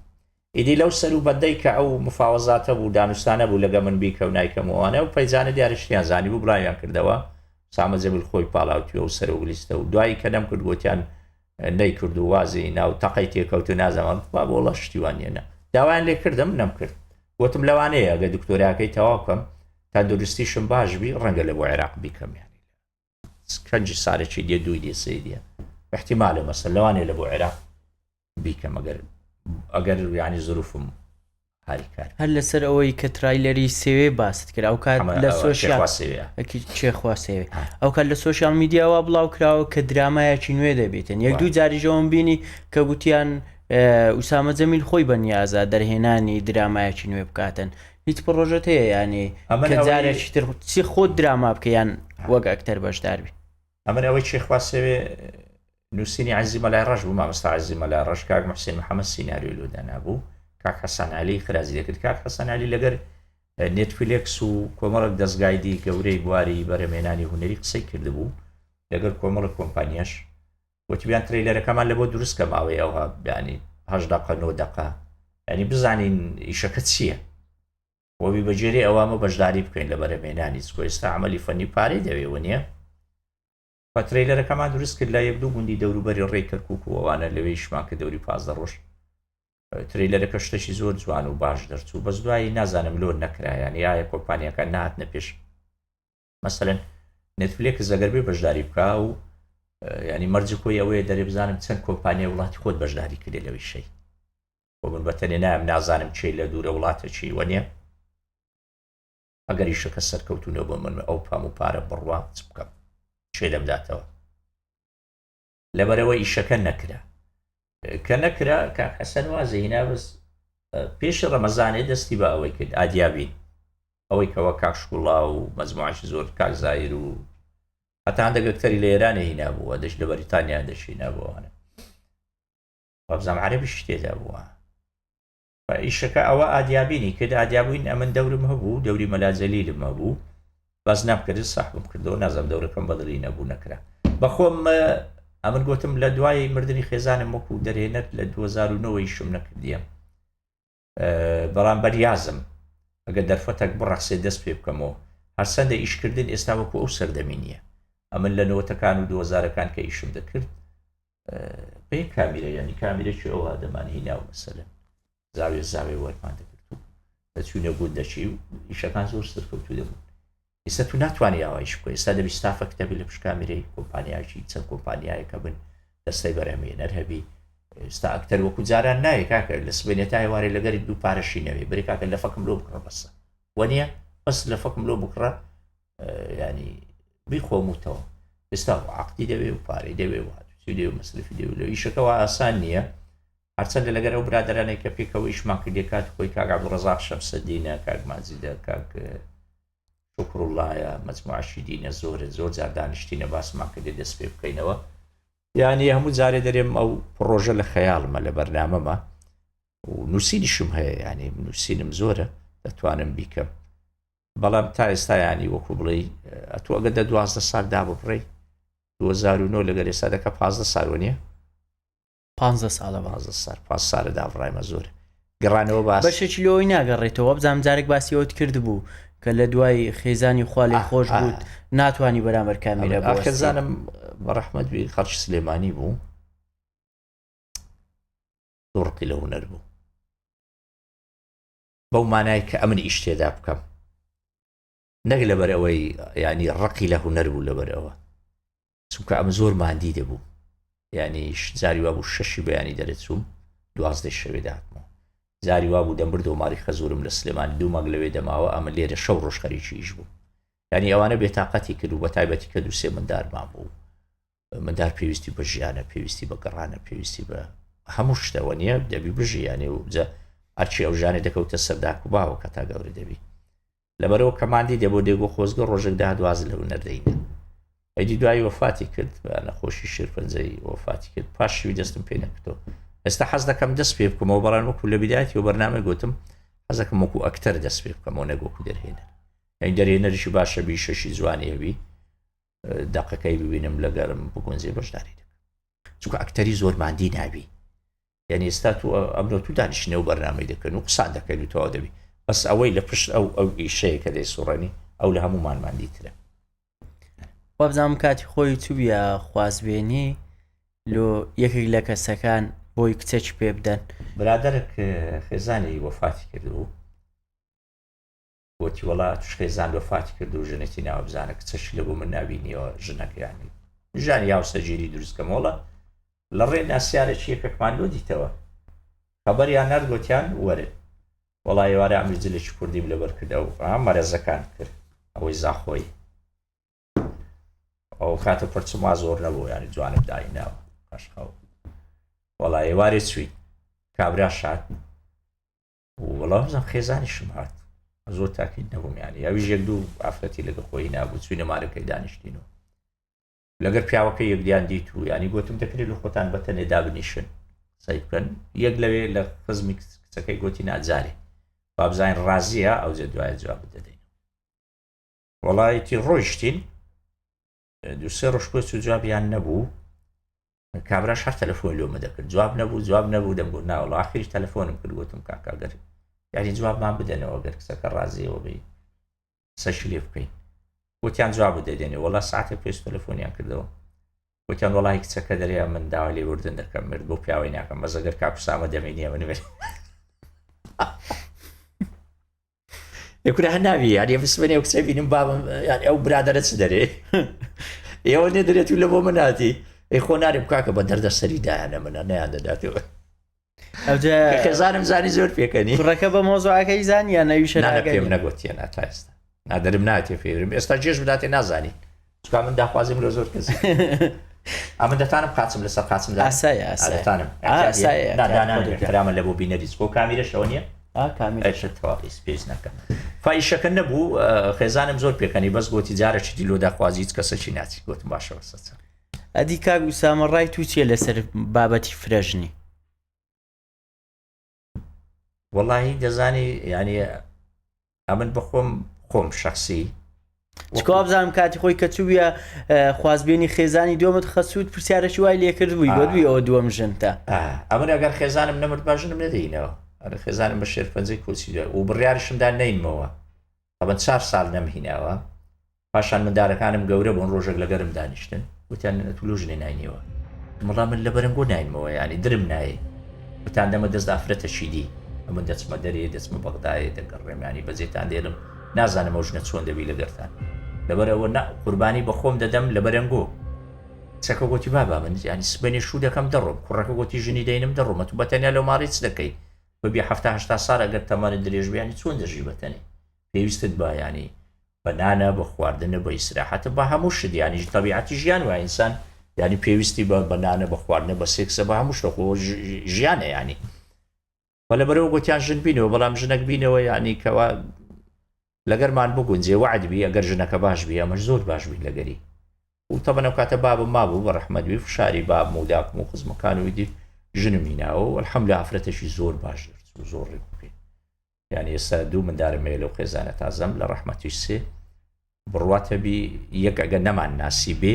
ئیدی لەو سەر و بەندەی کە ئەو مفاوەزاتە بوو دانوستانە بوو لەگە من بیکە و نایکەم و ئەوانە و پەیجانە دیارە شتیان زانی بوو بڵاویان کردەوە سامە جەمیل خۆی پاڵاوتووە و سەرۆک لیستە و دوایی کە نەمکرد گوتیان نەیکرد و وازی ناو تەقەی تێکەوت و نازانم با بۆڵە شتی وان نییە نا داوایان لێ کردم نەمکرد وتم لەوانەیە ئەگە دکتۆراکەی تەواو بکەم تەندروستیشم باش بی ڕەنگە لە بۆ عێراق بیکەم یانی کەنجی سارێکی دێ دووی دێ سێ دێ احتیمالە مەسەل لەوانەیە لە بۆ عێراق بیکەم ئەگەر ئەگەر ینی زروفم هاریکار هەر لەسەر ئەوەی کە ترایلەری سێوێ باست کرد ئەو کات لە سۆشیال چێخوا سێوێ ئەو کات لە سۆشیال میدیاوە بڵاو کراوە کە درامایەکی نوێ دەبێتن یەک دوو جاریژەوەم بینی کە گوتیان ئوسامە جەمیل خۆی بە نیازە دەرهێنانی درامایەکی نوێ بکاتن هیچ پڕۆژەت هەیە ینی کە جارێکی تر چی خۆت دراما بکە یان وەک ئەکتەر بەشداربی ئەمن ئەوەی چێخوا سێوێ نووسینی عەزیزی مەلای ڕەش بوو، مامۆستا عەزیزی مەلای ڕەش، کاک موحسین محەمەد سیناریۆی لۆ دانابوو، کاک حەسەن عەلی ئیخراجی دەکرد، کاک حەسەن عەلی لەگەر نێتفلێکس و کۆمەڵێک دەزگای دی گەورەی بواری بەرهەمهێنانی هونەری قسەی کردبوو، لەگەر کۆمەڵێک کۆمپانیاش وتبیان ترەیلەرەکەمان لەبۆ دروست کە ماوەی ئەوها یانی هەشت دەقە نۆ دەقە یانی بزانین ئیشەکە چییە وەبی بەگوێرەی ئەوە ئەمە بەشداری بکەین لە بەرهەمهێنانی چکۆ ئێستا عەمەلی فەنی پارەی دەوێ وەنیە؟ و ترەیلەرەکەمان دروست کرد لە یەک دوو گوندی دەوروبەری ڕێی کەرکوک و ئەوانە لەوێ ئیشمان کرد دەوری 15 ڕۆژ ترەیلەرەکە شتێکی زۆر جوان و باش دەرچوو بەس دوایی نازانم لۆ نەکرا یانی ئایا کۆمپانیاکان نهاتنە پێش مەسەلەن نێتفلێکس ئەگەر بێ بەشداری بکا و ینی مەرجی خۆی ئەوەیە دەرێ بزانم چەند کۆمپانیای وڵاتی خۆت بەشداری کرێ لەوەی شەی بۆ من بەتەنێ نایم نازانم چی لە دوورە وڵاتە چی وە نیە ئەگەر ئیشەکە سەرکەوتوو نەبوو من ئەو پام و پارە بڕوا چ بکەم کێ دەمداتەوە لەبەرەوە ئیشەکە نەکرا کە نەکرا کاک حەسەن وازی هینا بەس پێشی ڕەمەزانێ دەستی بە ئەوەی کرد ئادیابین ئەوەی کەەوە کاک شکوڵا و مەجموعەکی زۆر کاک زایر و هەتا هەندێک ئەکتەری لە ئێرانێ هینا بووە دەش لە بەریتانیا دەشی نابووانە وابزانم عەرەبیش تێدا بووە ئیشەکە ئەوە ئادیابینی کرد ئادیابووین ئەمن دەورم هەبوو دەوری مەلا جەلیلم هەبوو بەس نەمکرد سەحبم کردەوە نازم دەورەکەم بەدڵی نەبوو نەکرا بەخۆم ئەمن گوتم لە دوای مردنی خێزانم وەکو دەرهێنەر لە 2009 ئیشم نەکردیە بەڵام بەریازم ئەگەر دەرفەتەک بڕەخسێ دەست پێ بکەمەوە هەرچەندە ئیشکردن ئێستا وەکو ئەو سەردەمی نییە ئەمن لە نەوەتەکان و دووەزارەکان کە ئیشم دەکرد بێ کامیرە ینی کامیرەکی ئەوها دەمان هینا و مەسەلەن زاوێ زاوێ وەرمان دەگرت و دەچوینە گوند دەچی و ئیشەکان زۆر سەرکەوتوو دەبوون ئێستا تو ناتوانانی ئاوایش بکە ئێستا دەبی ستافە کتەبی لە پشت کامیرەی کۆمپانیاکی چەند کۆمپانیایەکە بن دەستەی بەرهەمێنەر هەبی ئێستا ئەکتەر وەکو جاران نایە کاکە لە سبێنێ تا ئێوارێ لەگەری دوو پارەشی نەوێ برێ کاکە لەفەکم لۆ بکڕە بەسە وەنیە بەس لەفەکم لۆ بکڕە ینی بیخۆم وتەوە ئێستا عقدی دەوێ و پارەی دەوێ و هاتوچی دەوێ و مەسرفی دەوێ لە ئیشەکەەوە ئاسان نییە هەرچەندە لەگەر ئەو برادرانێک کە پێکەوە ئیشمان کردی کات خۆی کاک عەبدولڕەزاق شەمسەدینە کاک ماجیدە کاک شکروڵایە مەجموعەشی دینە زۆرن زۆر جار دانیشتینە باسمان کردی دەست پێ بکەینەوە یعنی هەموو جارێ دەرێم ئەو پڕۆژە لە خەیاڵمە لە بەرنامەمە و نووسینیشم هەیە ینی نووسینم زۆرە دەتوانم بیکەم بەڵام تا ئێستا ینی وەکو بڵێی ئەتوو ئەگەر دە 12 سال داببڕی 2009 لەگەر ئێستا دەکە 15 سال وە نیە؟ 15 ساڵە 15 سال 15 سالە دابڕایمە زۆر گەڕانەوە باس بەشێکی لەوەی ناگەڕێتەوە بزانام جارێک باسی ئەوت کردبوو کە لە دوای خێزانی خوا لێ خۆش بووت ناتوانانی بەرامبەر کامیرە بۆ خێزانم بە ڕەحمەت بی خەڵکی سلێمانی بوو دوڕقی لە هونەر بوو بەو مانای کە ئەمن ئیش تێدا بکەم نەک لەبەر ئەوەی ینی ڕقی لە هونەر بوو لەبەر ئەوە چونکە ئەمە زۆر مادی دەبوو ینی جاری وا بوو شەشی بەیانی دەرەچووم دوازدەی شەوێ داهاتمەوە. جاری وابوو دەمبردەوە ماڵی خەزورم لە سلێمانی دوو مانگ لەوێ دەماوە ئەمن لێرە شەو ڕۆژ خەریکی ئیش بووم یعنی ئەوانە بێتاقەتی کرد و بە تایبەتی کە دوو سێ مندارمان بوو مندار پێویستی بە ژیانە پێویستی بە گەڕانە پێویستی بە هەموو شتەوە نییە دەبی بژی یانێ و جا ئەرچی ئەو ژانێ دەکەوتە سەرداک و باوە کە تا گەورە دەبی لەبەرئەوە کە ماندی دەبۆ دێگۆ خۆزگە ڕۆژێک داهات واز لە هونەر دەینە ئەدی دوایی وەفاتی کرد بە نەخۆشی شێرپەنجەی وەفاتی کرد پاش شوی دەستم پێ نەکردەوە ئێستا حەز دەکەم دەست پێ بکەمەوە بەڵام وەکو لە بدایەتی و بەرنامەی گوتم حەزەکەم وەکو ئەکتەر دەست پێ بکەمەوە نەک وەکو دەرهێنەر ئەی دەرهێنەریشی باشە بیشەشی جوانی هەبی دەقەکەی ببینم لەگەرم بگونجێ بەشداری دەکەم چونکە ئەکتەری زۆر ماندی نابی یعنی ئێستا تو ئەمرۆ تو دانیشتنە و بەرنامەی دەکەن و قسان دەکەن و تەواو دەبی بەس ئەوەی لە پشت ئەو ئەو ئیشەیە کە دەیسوڕێنی ئەو لە هەموومان ماندیترە. وابزانم کاتی خۆی چوویە خوازبێنی لۆ یەکێک لە کەسەکان بۆی کچێکی پێ بدەن. برادەرێک خێزانی وەفاتی کردبوو گۆتی وەڵا توش خێزان وەفاتی کرد و ژنێکی ناوە بزانە کچەشی لە بۆ من نابینیەوە ژنەکە یانی ژانی هاوسەرگیری دروست کەم وەڵا لە ڕێ ناسیارێکی یەکێکمان لۆ دیتەوە خەبەریان نارد گۆتیان وەرن وەڵا ئێوارە ئەمر جلێکی کوردیم لەبەر کرد ئەو مەرەزەکان کرد ئەوەی زاخۆی ئەو کاتە پرچم وا زۆر نەبوو ینی جوانم دایناوە قەشقەو وەڵا ئێوارێ چوین کابرا شاد وەڵا بزانم خێزانیشم هات زۆر تاکید نەبووم یانی ئەویش یەک دوو ئافرەتی لەگە خۆی نابوو چوینە مارەکەی دانیشتین و لەگەر پیاوەکە یەکدیان دیت و ینی گوتم دەکرێت لە خۆتان بەتەنێ دابنیشن سەی بکەن یەک لەوێ لە خزمی کچەکەی گوتی ناجارێ بابزانین ڕازیە ئەو جێ دوایە جواب دەدەین وەڵایەتی ڕۆیشتین دوسێ ڕۆژ پێچ و جوابیان نەبوو کابراش هەر تەلەفۆنی لۆمە دەکرد جواب نەبوو جواب نەبوو دەمگوت نا وەڵا ئاخریش تەلەفۆنم کرد گوتم کاکە گەر یاری جوابمان بدەنەوە گەر کچەکە ڕازیەوە بی قسەشی لێ بکەین وتیان جواب دەدێنێ وەڵا ساعتێک پێش تەلەفۆنیان کردەوە وتیان وەڵی کچەکە دەرێ من داوای لێبوردن دەکەم مرد بۆ پیاوەی ناکەم بەس ئەگەر کاک ئوسامە دەمێنیە من مرد کورە هەر ناوی یاری بسمێ و کچە بینم بابم یاری ئەو برادەرە چ دەرێ ئێوە نێ دەرێت و لە بۆ مناتی ئەی خۆ نارێ بکاکە بە دەردە سەری دایانە منە نیان دەداتەوە خێزانم زانی زۆر پێکەنی کوڕەکە بە مۆزوعەکەی زانی یان نەویشە پێم نەگوتیە نا تا ئێستا نادرم ناتێ فێرم ئێستا جێش بداتێ نازانی چکا من داخوازیم لە زۆر کەس ئەمە دەتانم قاچم لەسەر قاچم داتانم دانامە لە بۆ بینەری بۆ کامیرەشەوە نییە پێویست ناکە فیشەکە نەبوو خێزانم زۆر پێکەنی بەس گوتی جارە چیدی لۆ داخوازی هیچ کەسەکی ناچی گوتم باشە بەسەچە ئەدی کاک ئوسامە ڕای تو چیە لەسەر بابەتی فرەژنی؟ وەڵی دەزانی ینی ئەمن بەخۆم خۆم شخصی چکوا بزانم کاتی خۆی کە چوویە خوازبێنی خێزانی دووەمت خەسووت پرسیارەکی وای لێکرد بووی گۆت بووی ئەوە دووەم ژنتە ئەمن ئەگەر خێزانم نەمرد با ژنم نەدەینەوە ئەرە خێزانم بە شێرپەنجەی کۆچی دوای و بڕیارشمدا نەینمەوە ئەمە چار ساڵ نەمهیناوە پاشان مندارەکانم گەورە بوون ڕۆژێک لەگەرم دانیشتن وتیان ئەتوو لۆ ژنێ ناینیەوە وەڵا من لە بەرنگۆ ناینمەوە یانی درم نایێ وتان دەمە دەست ئافرەتەکی دی ئەمن دەچمە دەرێ دەچمە بەغدایێ دەگەڕێم یانی بەجێتان دێڵم نازانم ئەو ژنە چۆن دەبی لەگەرتان لەبەر ئەوە نا قوربانی بە خۆم دەدەم لە بەرەنگۆ کچەکە گۆتی بابا من یانی سبەینێ شوو دەکەم دەڕۆم کوڕەکە گۆتی ژنی دەینم دەڕۆمە تو بەتەنیا لەو ماڵی چ دەکەی ببی حەفتا هەشتا ساڵ ئەگەر تەمەنت درێژ بێ یانی چۆن دەژی بەتەنێ پێویستت بە یانی بە نانە بە خواردنە بە ئیسراحەتە بە هەموو شت یانی تەبیعەتی ژیان وایە ئینسان یانی پێویستی بە بە نانە بە خواردنە بە سێکسە بە هەموو شتە خۆ ژیانە یانی وە لەبەرەوە گوتیان ژن بینەوە بەڵام ژنەک بینەوە یانی کەوا لەگەرمان بگونجێ وعد بی ئەگەر ژنەکە باش بی ئەمەش زۆر باش بین لەگەری و تەبەن ئەو کاتە بابم مابوو بە ڕەحمەت بی فشاری بابم و داکم و خزمەکان و ئیدی ژنم هیناوە و الحمدلله ئافرەتێکی زۆر باش دەرچوو زۆر ڕێک و پێک یانی ئێستا دوو مندارم هەیە لەو خێزانە تازەم لە ڕەحمەتیش سێ بڕوات هەبی یەک ئەگە نەمان ناسی بێ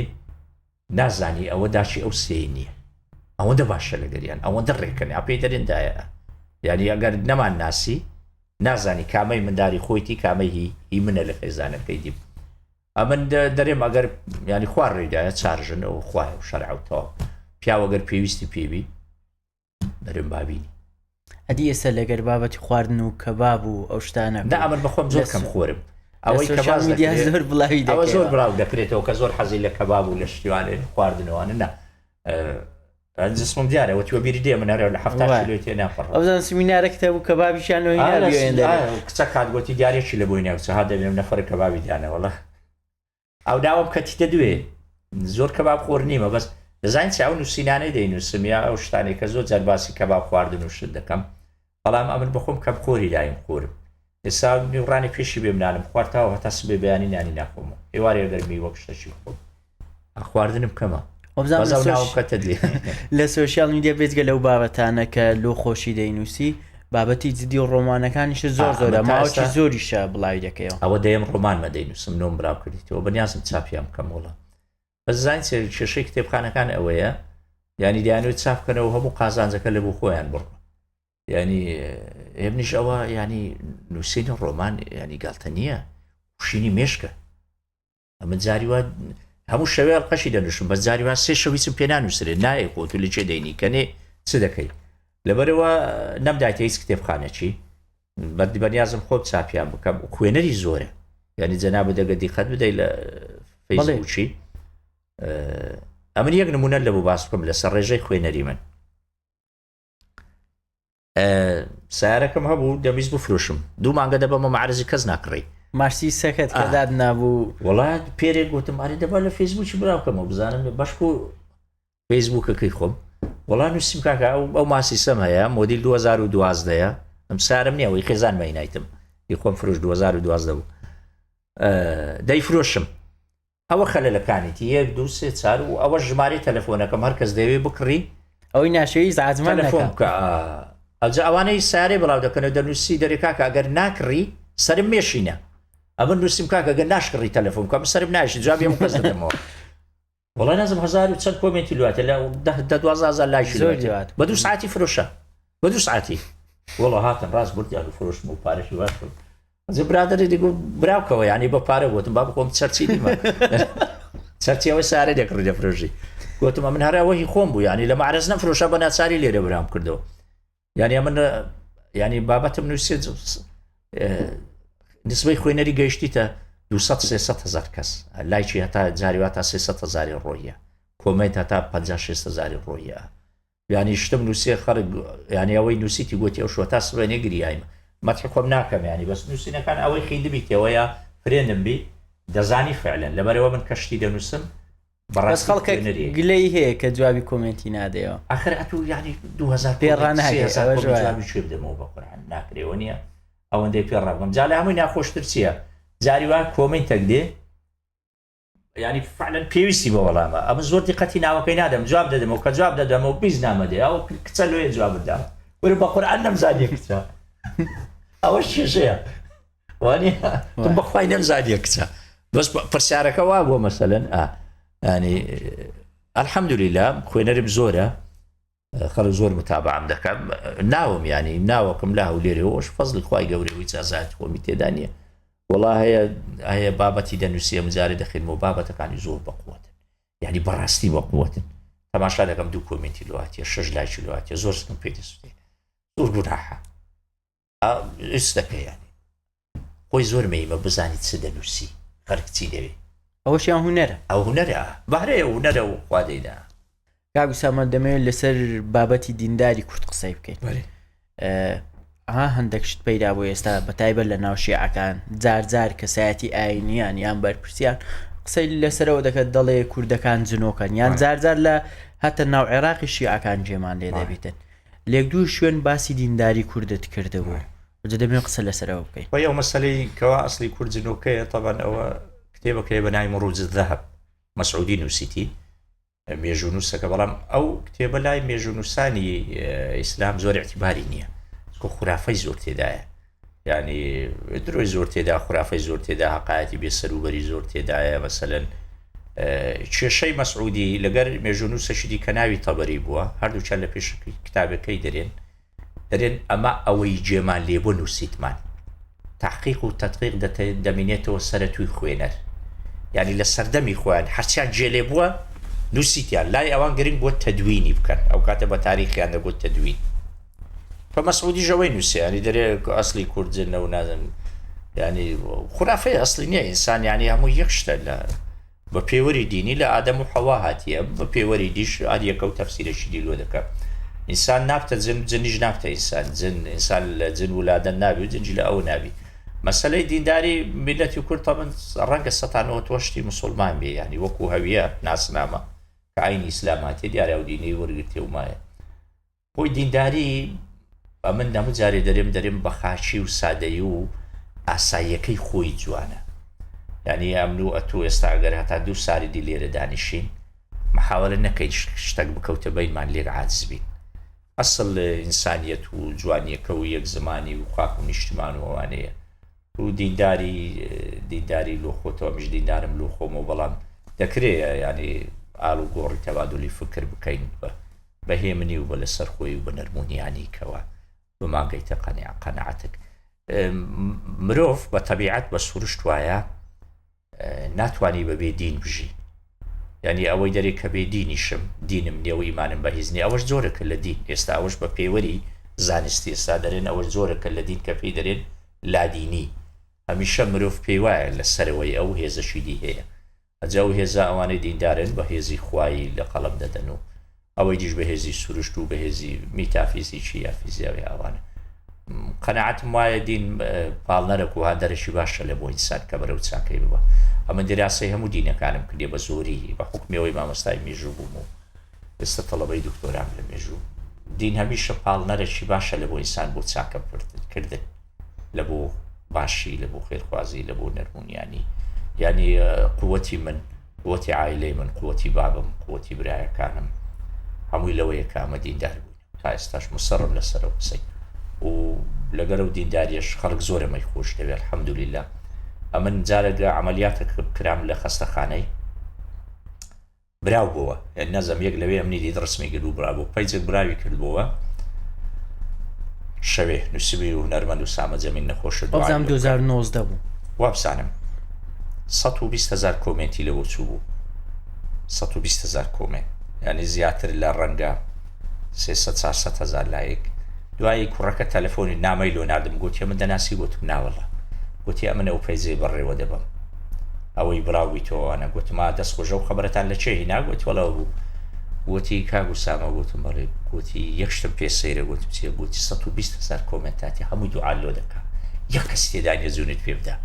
نازانی ئەوە داچی ئەو سێ نییە ئەوەندە باشە لەگەریان ئەوەندە ڕێکەن یا پێی دەرێن دایە یعنی ئەگەر نەمان ناسی نازانی کامەی منداری خۆیتی کامەی هی هی منە لە خێزانەکەی دیم ئەمن دەرێم ئەگەر ینی خوار ڕێدایە چارژن ئەو خوایە و شەرع و تەواو پیاوەگەر پێویستی پێوی دەرێم بابینی. ئەدی ئێستا لەگەر بابەتی خواردن و کەباب و ئەو شتانە نا ئەمن بەخۆم زۆر کەم خۆرم ئەوەی کە باس میدیا زۆر بڵاوی ئەوە زۆر بڵاو دەکرێتەوە کە زۆر حەزی لە کەباب و لە شتیوانێ خواردنەوانە نا. جسمم دیارە وەتی وەبیری دێ من هەرە لە 70 کیلۆی تێ ناپەڕ. ئەوزان سمینارە کتاب و کەبابیشیان لۆ هینا بیێن دەرێ. کچە کات گۆتی دیارێکی لە بۆی ناوچە ها دەبێم نەفەر کەبابی دیانە وەڵا ئەو داوام کەتیتە دوێ زۆر کەباب خۆر نیمە بەس دەزانین چی ئەو نووسینانەی دەینووسم یا ئەو شتانەی کە زۆر جار باسی کەباب خواردن و شت دەکەم بەڵام ئەمن بەخۆم کەم خۆری دایم خۆرم ئێستا نیوڕانی پێشی بێم نانم خوارد تاوە هەتا سبەی بەیانی نانی ناخۆمەوە ئێوارێ ئەگەر میوەک شتەکی بخۆم خواردنم کەمە وەبزانم بەس لە ئەو سۆش... ناوم کەتە دوێ لە سۆشیال میدیا بێجگە لەو بابەتانە کە لۆ خۆشی دەینووسی بابەتی جدی و ڕۆمانەکانیشت زۆر ئا، زۆرە ئەمە تا ماوەکی ئێستا زۆریشە بڵاوی دەکەیەوە. ئەوە دەیەم ڕۆمانمە دەینووسم نۆم براو کردیتەوە بەنیازم چاپیان بکەم وەڵا بەس زانین چیە کێشەی کتێبخانەکان ئەوەیە یعنی دەیانەوێت چاپ بکەنەوە هەموو قازانجەکە لە بۆ خۆیان بڕ یعنی ئێمنیش ئەوە یعنی نووسینی ڕۆمان یعنی گاڵتە نییە کوشینی مێشکە ئەمن جاری وا هەموو شەوێ ئەڵقەشی دەنووسم بەس جاری وا سێ شەو هیچم پێ نانووسرێ نایە خۆ تو لە چێ دەینی کەنێ چ دەکەی لەبەرەوە نەمدایتە هیچ کتێبخانەکی بەردی بەنیازم خۆم چاپیان بکەم خوێنەری زۆرە یعنی جەنابت دەگە دیقەت بدەی لە فەیسبووکی ئەمن یەک نمونە لە بۆ باس بکەم لەسەر ڕێژەی خوێنەری من سیارەکەم هەبوو دەویست بفرۆشم دوو مانگە دەبەمە معرزی کەس ناکڕی مارسی سەکەت کە داد نابوو وڵات پێرێک گوتم ئەرێ دەبا لە فەیسبووکی براوکەمەوە بزانم بەشکو فەیسبووکەکەی خۆم وەڵا نووسیم کاکە ئەو ئەو ماسیسەم هەیە مۆدیل 2012ەیە ئەم سارم نییە ئەوەی خێزان مەینایتم ی خۆم فرۆش 2012 بوو دەیفرۆشم ئەوە خەلەلەکانیتی یەک دوو سێ چار و ئەوە ژمارەی تەلەفۆنەکەم هەر کەس دەیەوێ بکڕی ئەوەی ناشەوی زعزمان تەلەفۆن بکە ئەوجا ئەوانەی سارێ بڵاو دەکەنەوە دەنووسی دەرێ کاکە ئەگەر ناکڕی سەرم مێشینە ئەمن نووسیم کاکە گەر ناشکڕی تەلەفۆن بکە من سەرم نایشی جوابی هەموو کەس دەدەمەوە وەڵای نازم هەزار و چەند کۆمێنتی لواتە لە دە دوازدە هەزار لایکی زۆر لواتە لوات. بە دوو ساعتی فرۆشە بە دوو ساعتی وەڵا هاتن ڕاست بردیان و فرۆشتم و پارەشی باش کرد ئەجە برادەری دیگو براوکەوە یعنی بە پارە گوتم با بخۆم چەرچی نیمە چەرچی ئەوەی سارە دەکڕی دەفرۆشی گوتم من هەر ئەوەی خۆم بوو یعنی لە معرەز نەفرۆشە بە ناچاری لێرە برام کردەوە یعنی من یعنی بابەتم نووسێت نسبەی خوێنەری گەیشتیتە 200 300 هزار کەس لایکی هەتا جاری وا تا 300 هزاری ڕۆیە کۆمێنت هەتا 50 6 هزاری ڕۆیە یانی شتم نووسێ خەڵک یانی ئەوەی نووسیتی گوتی ئەو شوە تا سبەینێ گریایمە مەتحی خۆم ناکەم یانی بەس نووسینەکان ئەوەی خیندبیتەوە یا فرێنم بی دەزانی فعلەن لەبەرەوە من کەشتی دەنووسم بەس بەڕاستی خەڵکێک خوێنەری گلەی هەیە کە جوابی کۆمێنتی نادەیەوە ئاخر ئەتوو یانی 2000 پێ کۆمێنت ڕاناگرێ 3000 ئەوەش کۆمێنت وایە. جوابی کوێ بدەمەوە بە قورعان ناکرێەوە نییە ئەوەندەی پێ ڕابکەم جا لە هەمووی ناخۆشتر چییە جاری وا کۆمێنتێک دێ یعنی فعلا پێویستی بە وەڵامە ئەمە زۆر دیقەتی ناوەکەی نادەم جواب دەدەمەوە کە جواب دەدەمەوە بیست نامە دێ ئەو کچە لۆیە جوابت داوە وەرە بە قورئان نەمزانیە کچە ئەوە کێشەیە وانە تم بەخوای نەمزانیە کچە بەس پرسیارەکە وا بووە مەسەلەن ئا ینی الحەمدللە خوێنەرم زۆرە خەڵک زۆر متابعەم دەکەم ناوم ینی ناوەکەم لە هەولێرەوەش فەزلی خوای گەورەی هیچ ئازایەتی خۆمی تێدا نییە وەڵا هەیە هەیە بابەتی دەنووسی ئەم جارێ دەخێنمەوە بابەتەکانی زۆر بەقوەتن یعنی بەڕاستی بەقوەتن تەماشا دەکەم دوو کۆمێنتی لواتیە شەش لایکی لواتیە زۆر سکم پێ دەسوتێ زۆر گوناحە ئێستەکە یعنی خۆی زۆر مەیمە بزانی چ دەنووسی خەرک چی دەوێ ئەوەشیان هونەرە ئەو هونەرە بەهرەیە هونەرە و خوا دەیدا کاک ئوسامە دەمەوێت لەسەر بابەتی دینداری کورد قسەی بکەین ئەها هەندێک شت پەیدا بۆ ئێستا بە تایبەت لە ناو شیعەکان جار جار کەسایەتی ئاینیان یان بەرپرسیان قسەی لەسەرەوە دەکات دەڵێ کوردەکان جنۆکەن یان جار جار لە هەتە ناو عێراقی شیعەکان جێمان لێ دەبیتن لێک دوو شوێن باسی دینداری کوردت کردبوو جا دەمەوێت قسە لەسەرەوە بکەین. وەی ئەو مەسەلەی کەوا ئەسڵی کورد جنۆکەیە تەبعەن ئەوە کتێبەکەیە بە ناوی مروج الذهب مەسعودی نووسیتی مێژوونووسەکە بەڵام ئەو کتێبە لای مێژوونووسانی ئیسلام زۆر اعتباری نییە چکۆ خورافەی زۆر تێدایە یعنی درۆی زۆر تێدا خورافەی زۆر تێدا هەقایەتی بێ سەروبەری زۆر تێدایە مەسەلەن کێشەی مەسعودی لەگەر مێژوونووسەکی دیکە ناوی تەبەری بووە هەردووچان لە پێشەکەی کتابەکەی دەرێن دەرێن ئەمە ئەوەی جێمان لێبوو نووسیتمان. تەحقیق و تەدقیق دەمینێتەوە سەرەتووی خوێنەر. یانی لە سەردەمی خۆیان هەرچیان جێ لێ بووە نووسیتیان. لای ئەوان گرنگ بووە تەدوینی بکەن. ئەو کاتە بە تاریخیان دەگوت تەدوین. کە مەسعودیش ئەوەی نووسێ یانی دەرێ ئەسلی کورد جنە و نازم یانی خورافەیە ئەسلی نییە ئینسان یانی هەموو یەک شتە لە. بە پێوەری دینی لە ئادەم و حەوا هاتیە بە پێوەری دیش هەر یەکە و تەفسیرەکی دی لۆ دەکا ئینسان نابتە جن جنیش نابتە ئینسان جن ئینسان لە جن ولادەن نابی و جنجی لە ئەو نابی مەسەلەی دینداری میلەتی کورد تەبن ڕەنگە سەتا نەوەتوەشتی مسلمان بێ یعنی وەکو هەویە ناسنامە کە ئاینی ئیسلام هاتیە دیارە ئەو دینەی وەرگرتێ و مایە خۆی دینداری ئەمن هەموو جارێ دەرێم دەرێم بە خاکی و سادەیی و ئاساییەکەی خۆی جوانە یعنی ئەمن و ئەتوو ئێستا ئەگەر هەتا دوو ساری دی لێرە دانیشین محاولە نەکەین شتەک بکەوتە بینمان لێک عاجز بین ئەسڵ ئینسانیەت و جوانیەکە و یەک زمانی و خاک و نیشتمان و ئەوانەیە و دینداری دینداری لۆ خۆتەوە منیش دیندارم لۆ خۆمەوە بەڵام دەکرێ ینی ئال و گۆڕی تەبادلی فکر بکەین بە بە هێمنی و بە لەسەرخۆی و بە نەرمونیانی کەوە بمانگەیتە قەنع قەناعەتک مرۆڤ بە تەبیعەت بە سروشت وایە ناتوانی بەبێ دین بژی یعنی ئەوەی دەرێ کە بێ دینیشم دینم نیە و ئیمانم بە هیچ نیە ئەوەش جۆرەکە لە دین ئێستا ئەوەش بە پێوەری زانستی ئێستا دەرێن ئەوەش جۆرەکە لە دین کە پێی دەرێن لادینی هەمیشە مرۆڤ پێی وایە لە سەرەوەی ئەو هێزەکی دی هەیە ئەجا ئەو هێزە ئەوانەی دیندارن بە هێزی خوایی لە قەڵەم دەدەن و ئەوەی دیش بە هێزی سروشت و بە هێزی میتافیزیکی یا فیزیاوی ئەوانە قەناعەتم وایە دین پاڵنەرەک و هاندەرێکی باشە لە بۆ ئینسان کە بەرەو چاکەی ببا ئەمن دیراسەی هەموو دینەکانم کردیە بە زۆری بە حوکمی ئەوەی مامۆستای مێژوو بووم و ئێستا تەڵەبەی دکتۆرام لە مێژوو دین هەمیشە پاڵنەرێکی باشە لە بۆ ئینسان بۆ چاکە کردن لە بۆ باشی لە بۆ خێرخوازی لە بۆ نەرمونیانی یعنی قوتی من قوتی عایلەی من قوتی بابم قوتی برایەکانم هەمووی لەوەیە کە ئەمە دیندار بووین تا ئێستاش مسڕم لەسەر ئەو قسەی و لەگەر ئەو دینداریەش خەڵک زۆر ئەمەی خۆش دەوێ الحمدللە ئەمن جارێک عملیاتێک کرام لە خەستەخانەی براو بۆوە یعنی نازم یەک لەوێ ئەمنی دیت ڕسمی گرت و برا بۆ پەیجێک براوی کردبۆوە شەوێ نووسبی و هونەرمەند و سامە جەمیل نەخۆشە وابزانم 2019 بوو وابزانم 120 هزار کۆمێنتی لەوە چوو بوو 120 هزار کۆمێنت یعنی زیاتر لە ڕەنگە 300 400 هزار لایک دوایی کوڕەکە تەلەفۆنی نامەی لۆ ناردم گوتی من دەناسی گوتم ناوەڵا گوتی ئەمن ئەو پەیجەی بەڕێوە دەبەم ئەوەی بڵاو بیتەوەوانە گوتم ئا دەست خۆش ئەو خەبەرەتان لە کێ هینا گوتی وەڵا بوو گوتی کاک ئوسامە گوتم بەڵێ گوتی یەک شتم پێ سەیرە گوتم چیە گوتی 120 هزار کۆمێنتاتی هەمووی دوعا لۆ دەکا یەک کەس تێدا نیە جونت پێ بدا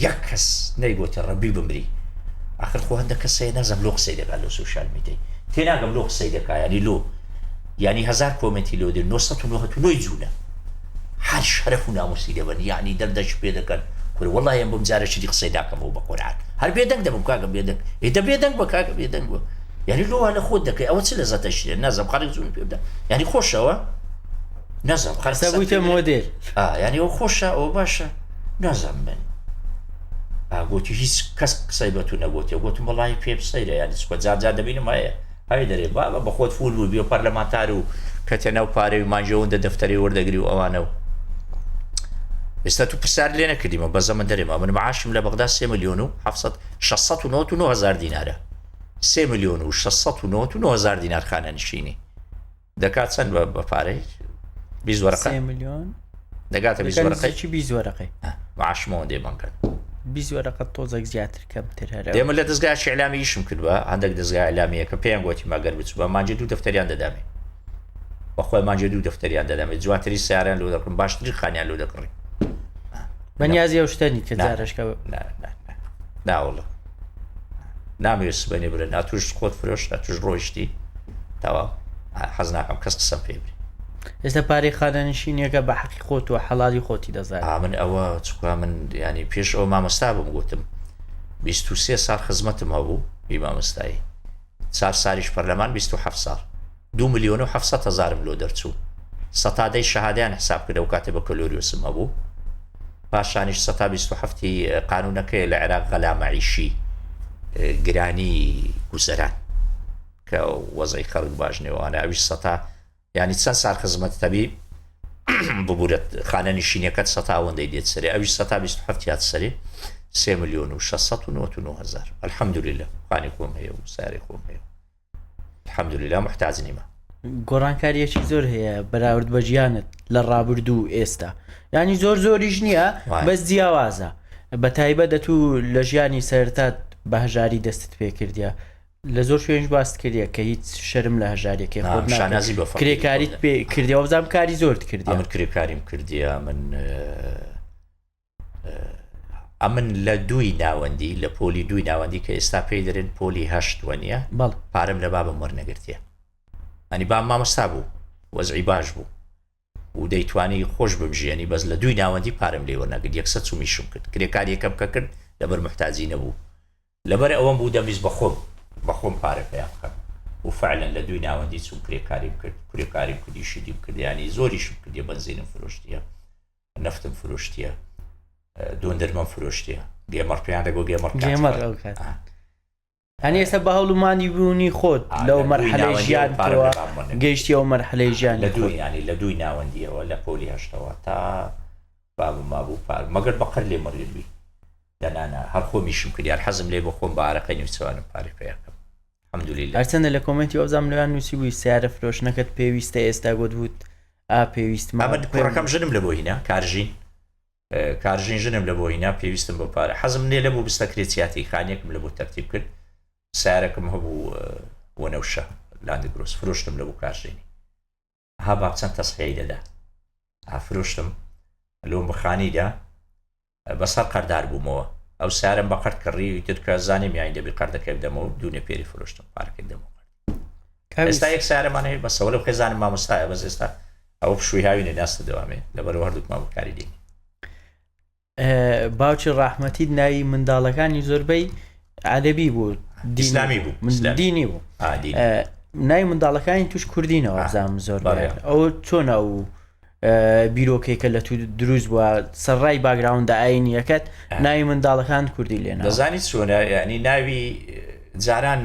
یەک کەس نەیگوتە ڕەبی بمری ئاخر خۆ هەندە کەس هەیە نازم لۆ قسەی دەکات لۆ سوسیال میدیای تێناگەم لۆ قسەی دەکا یعنی لۆ یانی هەزار کۆمێنتی لۆ دێ 999 جوونە هەر شەرەف و ناموسی دەبەن یانی دەردەش پێ دەکەن کورە وەڵی ئەم بم جارێکی دی قسەی ناکەمەوە بە قورعان هەر بێدەنگ دەبم کاکە بێدەنگ ئێ دە بێدەنگ بە کاکە بێدەنگ بە یانی لۆ وا لە خۆت دەکەی ئەوە چ لەزەتە شتێ نازم خەڵک جوون پێ بدە یانی خۆشەوە نازم خەڵک قسە بوویتە مۆدێل ئا یانی ئەو خۆشە ئەوە باشە نازم من گوتی هیچ کەس قسەی بە تو نەگوتێ گوتم وەڵی پێم سەیرە یانی چکە جار جار دەبینم هەیە هەی دەرێ بابە بەخۆت فول بووی بیە پەرلەمانتار و کەتە ناو پارەی و مانگی ئەوەندە دەفتەرەی وەردەگری و ئەوانە و ئێستا تو پرسیار لێ نەکردیمە بەزە من دەرێمە من معاشم لە بەغدا 3 میلیۆن و 699 هزار دینارە 3 میلیۆن و 699 هزار دینار خانەنشینی دەکات چەند بە پارەی 20 وەرەقە 3 میلیۆن دەگاتە 20 وەرەقەی چی 20 وەرەقەی معاشمەوە دێ بانکەن 20 وەرەقە تۆزێک زیاتر کەمتر هەر دێمە لە دەزگای ئیعلامی ئیشم کردووە هەندێک دەزگای ئیعلامیەکە پێیان گوتی مەگەر بچووە مانجێ دوو دەفتەریان دەدامێ بەخۆی مانجێ دوو دەفتەریان دەدامێ جوانترین سیارەیان لۆ دەکڕم باشترین خانیان لۆ دەکڕی بەنیازی ئەو شتەنی کە جارشکە ناوەڵە نامەوێت سبەینێ بڵێ ناتوش خۆت فرۆشت ناتوش ڕۆیشتی تەواو حەز ناکەم کەس قسەم پێ بری ئێستا پارەی خانەنشینیەکە بە حەقی خۆت و حەڵالی خۆتی دەزانانی ئا من ئەوە چکا من ینی پێش ئەو مامۆستا بم گوتم 23 ساڵ خزمەتم هەبوو بی مامۆستایی چار ساریش پەرلەمان 27 ساڵ دو ملیۆن و 700 هەزارم لۆ دەرچوو سەتا دەی شەهادەیان حساب کرد ئەو کاتێ بەکەلۆریۆسم هەبوو پاشانیش سەتا 27 ی قانونەکەیە لە عێراق غەلا مەعیشی گرانی گوزەران کە وەزعی خەڵک باش نێوانە ئەویش سەتا ینی چەند سال خزمەت تەبی ببورە خانە نشینەکەت سەتا ئەوەندەی دێت سەرێ ئەویش سەتا 27 یاد سەرێ 3 میلیۆن و 699 هزار الحمدلله خانی خۆم هەیە و ساری خۆم هەیە الحمدللە محتاج نیمە. گۆڕانکاریەکی زۆر هەیە بەراورد بە ژیانت لە ڕابردوو و ئێستا ینی زۆر زۆریش نییە بەس جیاوازە بە تایبەت دەتوو لە ژیانی سەرتا بە هەژاری دەستت پێ کردیە لە زۆر شوێنش باست کردیە کە هیچ شەرم لە هەژاریەکەی خۆت ناکەی شانازی بە فەقیری کرێکاریت خۆت پێ کردیە وابزانم کاری زۆرت کردیە ئەمن کرێکاریم کردیە من ئەمن لە دووی ناوەندی لە پۆلی دووی ناوەندی کە ئێستا پێی دەرێن پۆلی هەشت وەنیە بەڵێ پارەم لە بابم وەرنەگرتیە ئەنی بام مامۆستا بوو وەزعی باش بوو و دەیتوانی خۆش بمژیێنی بەس لە دووی ناوەندی پارەم لێ وەرنەگرت یەکسەر چووم ئیشم کرد کرێکاریەکەم کە کرد لەبەر موحتاجی نەبوو لەبەر ئەوەم بوو دەمویست بەخۆم بەخۆم پارە پەیا بکەم و فعلا لە دووی ناوەندی چووم کرێکاریم کرد کرێکاریم کرد ئیشی دیم کرد یانی زۆریشم کردیە بەنزینم فرۆشتیە نەفتم فرۆشتیە دۆندرمەم فرۆشتیە گێمەڕ پێیان دەگۆ گێمەڕ گێمەڕ ئەو کات هەنی ئێستا بە هەوڵ و ماندی بوونی خۆت لەو مەرحەلەی ژیان تۆوە گەیشتی ئەو مەرحەلەی ژیانی لە دوو ینی لە دووی ناوەندیەوە لە پۆلی هەشتەوە تا بابم مابوو پار مەگەر بە قەر لێ مەڕیر بی دەنانا هەر خۆمیشم کرد یار حەزم لێ بە خۆم بە ئارەقەی نووسوانم پارەی پەیاکەم الحمدلله هەرچەندە لە کۆمێنتی وابزانم لەویان نووسی بووی سیارە فرۆشتنەکەت پێویستە ئێستا گوت بوت ئا پێویستمە ئەمن کوڕەکەم ژنم لە بۆ هینا کارژین کارژین ژنم لە بۆ هینا پێویستم بە پارە حەزم لێ لەبوو بستە کرێچیاتی خانیەکم لە بۆ تەرتیب کرد سارەکەم هەبوو وەنەوشە لاندگرۆس فرۆشتم لە بۆ کارژینی ها باب چەند تەسحیەی دەدا ها فرۆشتم لۆم بخانیدا بەسەر قەردار بوومەوە ئەو سارم بە قەرد کڕی تر کە زانیم یانی دەبی قەردەکەی بدەمەوە دوونێ پێری فرۆشتم پارەکەی دەمەوە ئێستا یەک سارەمان هەیە بەسەوە لەو خێزانم مامۆستایە بەس ئێستا ئەوە پشووی هاوینە ناستە دەوامێ لەبەرەوە هەردووکمان بەکاری دێنین. باوکی ڕەحمەتیت ناوی منداڵەکانی زۆربەی عەرەبی بوو ئیسلامی بوو دینی بوو ناوی منداڵەکانی توش کوردینەوە بزانم زۆر ئەو چۆن ئەو بیرۆکێکە لە تو دروست بووە سەرڕای باگراوندە ئاینیەکەت ناوی منداڵەکان کوردی لێ دەزانی چۆنە ینی ناوی جاران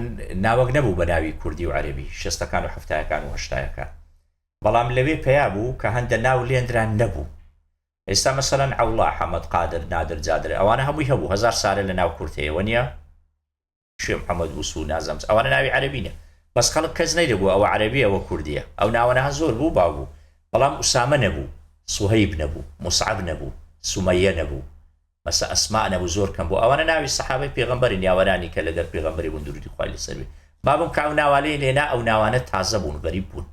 ناوەک نەبوو بە ناوی کوردی و عەربی شستەکان و هەفتایەکان و هەشتایەکان بەڵام لەوێ پەیا بوو کە هەندە ناو لێندران نەبوو ئێستا مەسەلەن عەوڵا حەمەد قادر نادر جادر ئەوانە هەمووی هەبوو هەزار سارە لە ناو کورد هەیە وەنیە شێ محەمەد وسو نازم ئەوانە ناوی عەرەبینە بەس خەڵک کەس نەیدەگوو ئەوە عەرەبیە ئەوە کوردیە ئەو ناوانە هە زۆر بوو باو بوو بەڵام ئوسامە نەبوو سوهەیب نەبوو موسعەب نەبوو سومەیە نەبوو مەسە ئەسماء نەبوو زۆر کەم بوو ئەوانە ناوی سەحابەی پێغەمبەرن یاوەرانی کە لەگەر پێغەمبەری بوون درودی خوای لەسەر بێ بابم کە ئەو ناوالەی لێنا ئەو ناوانە تازە بوون غەریب بوون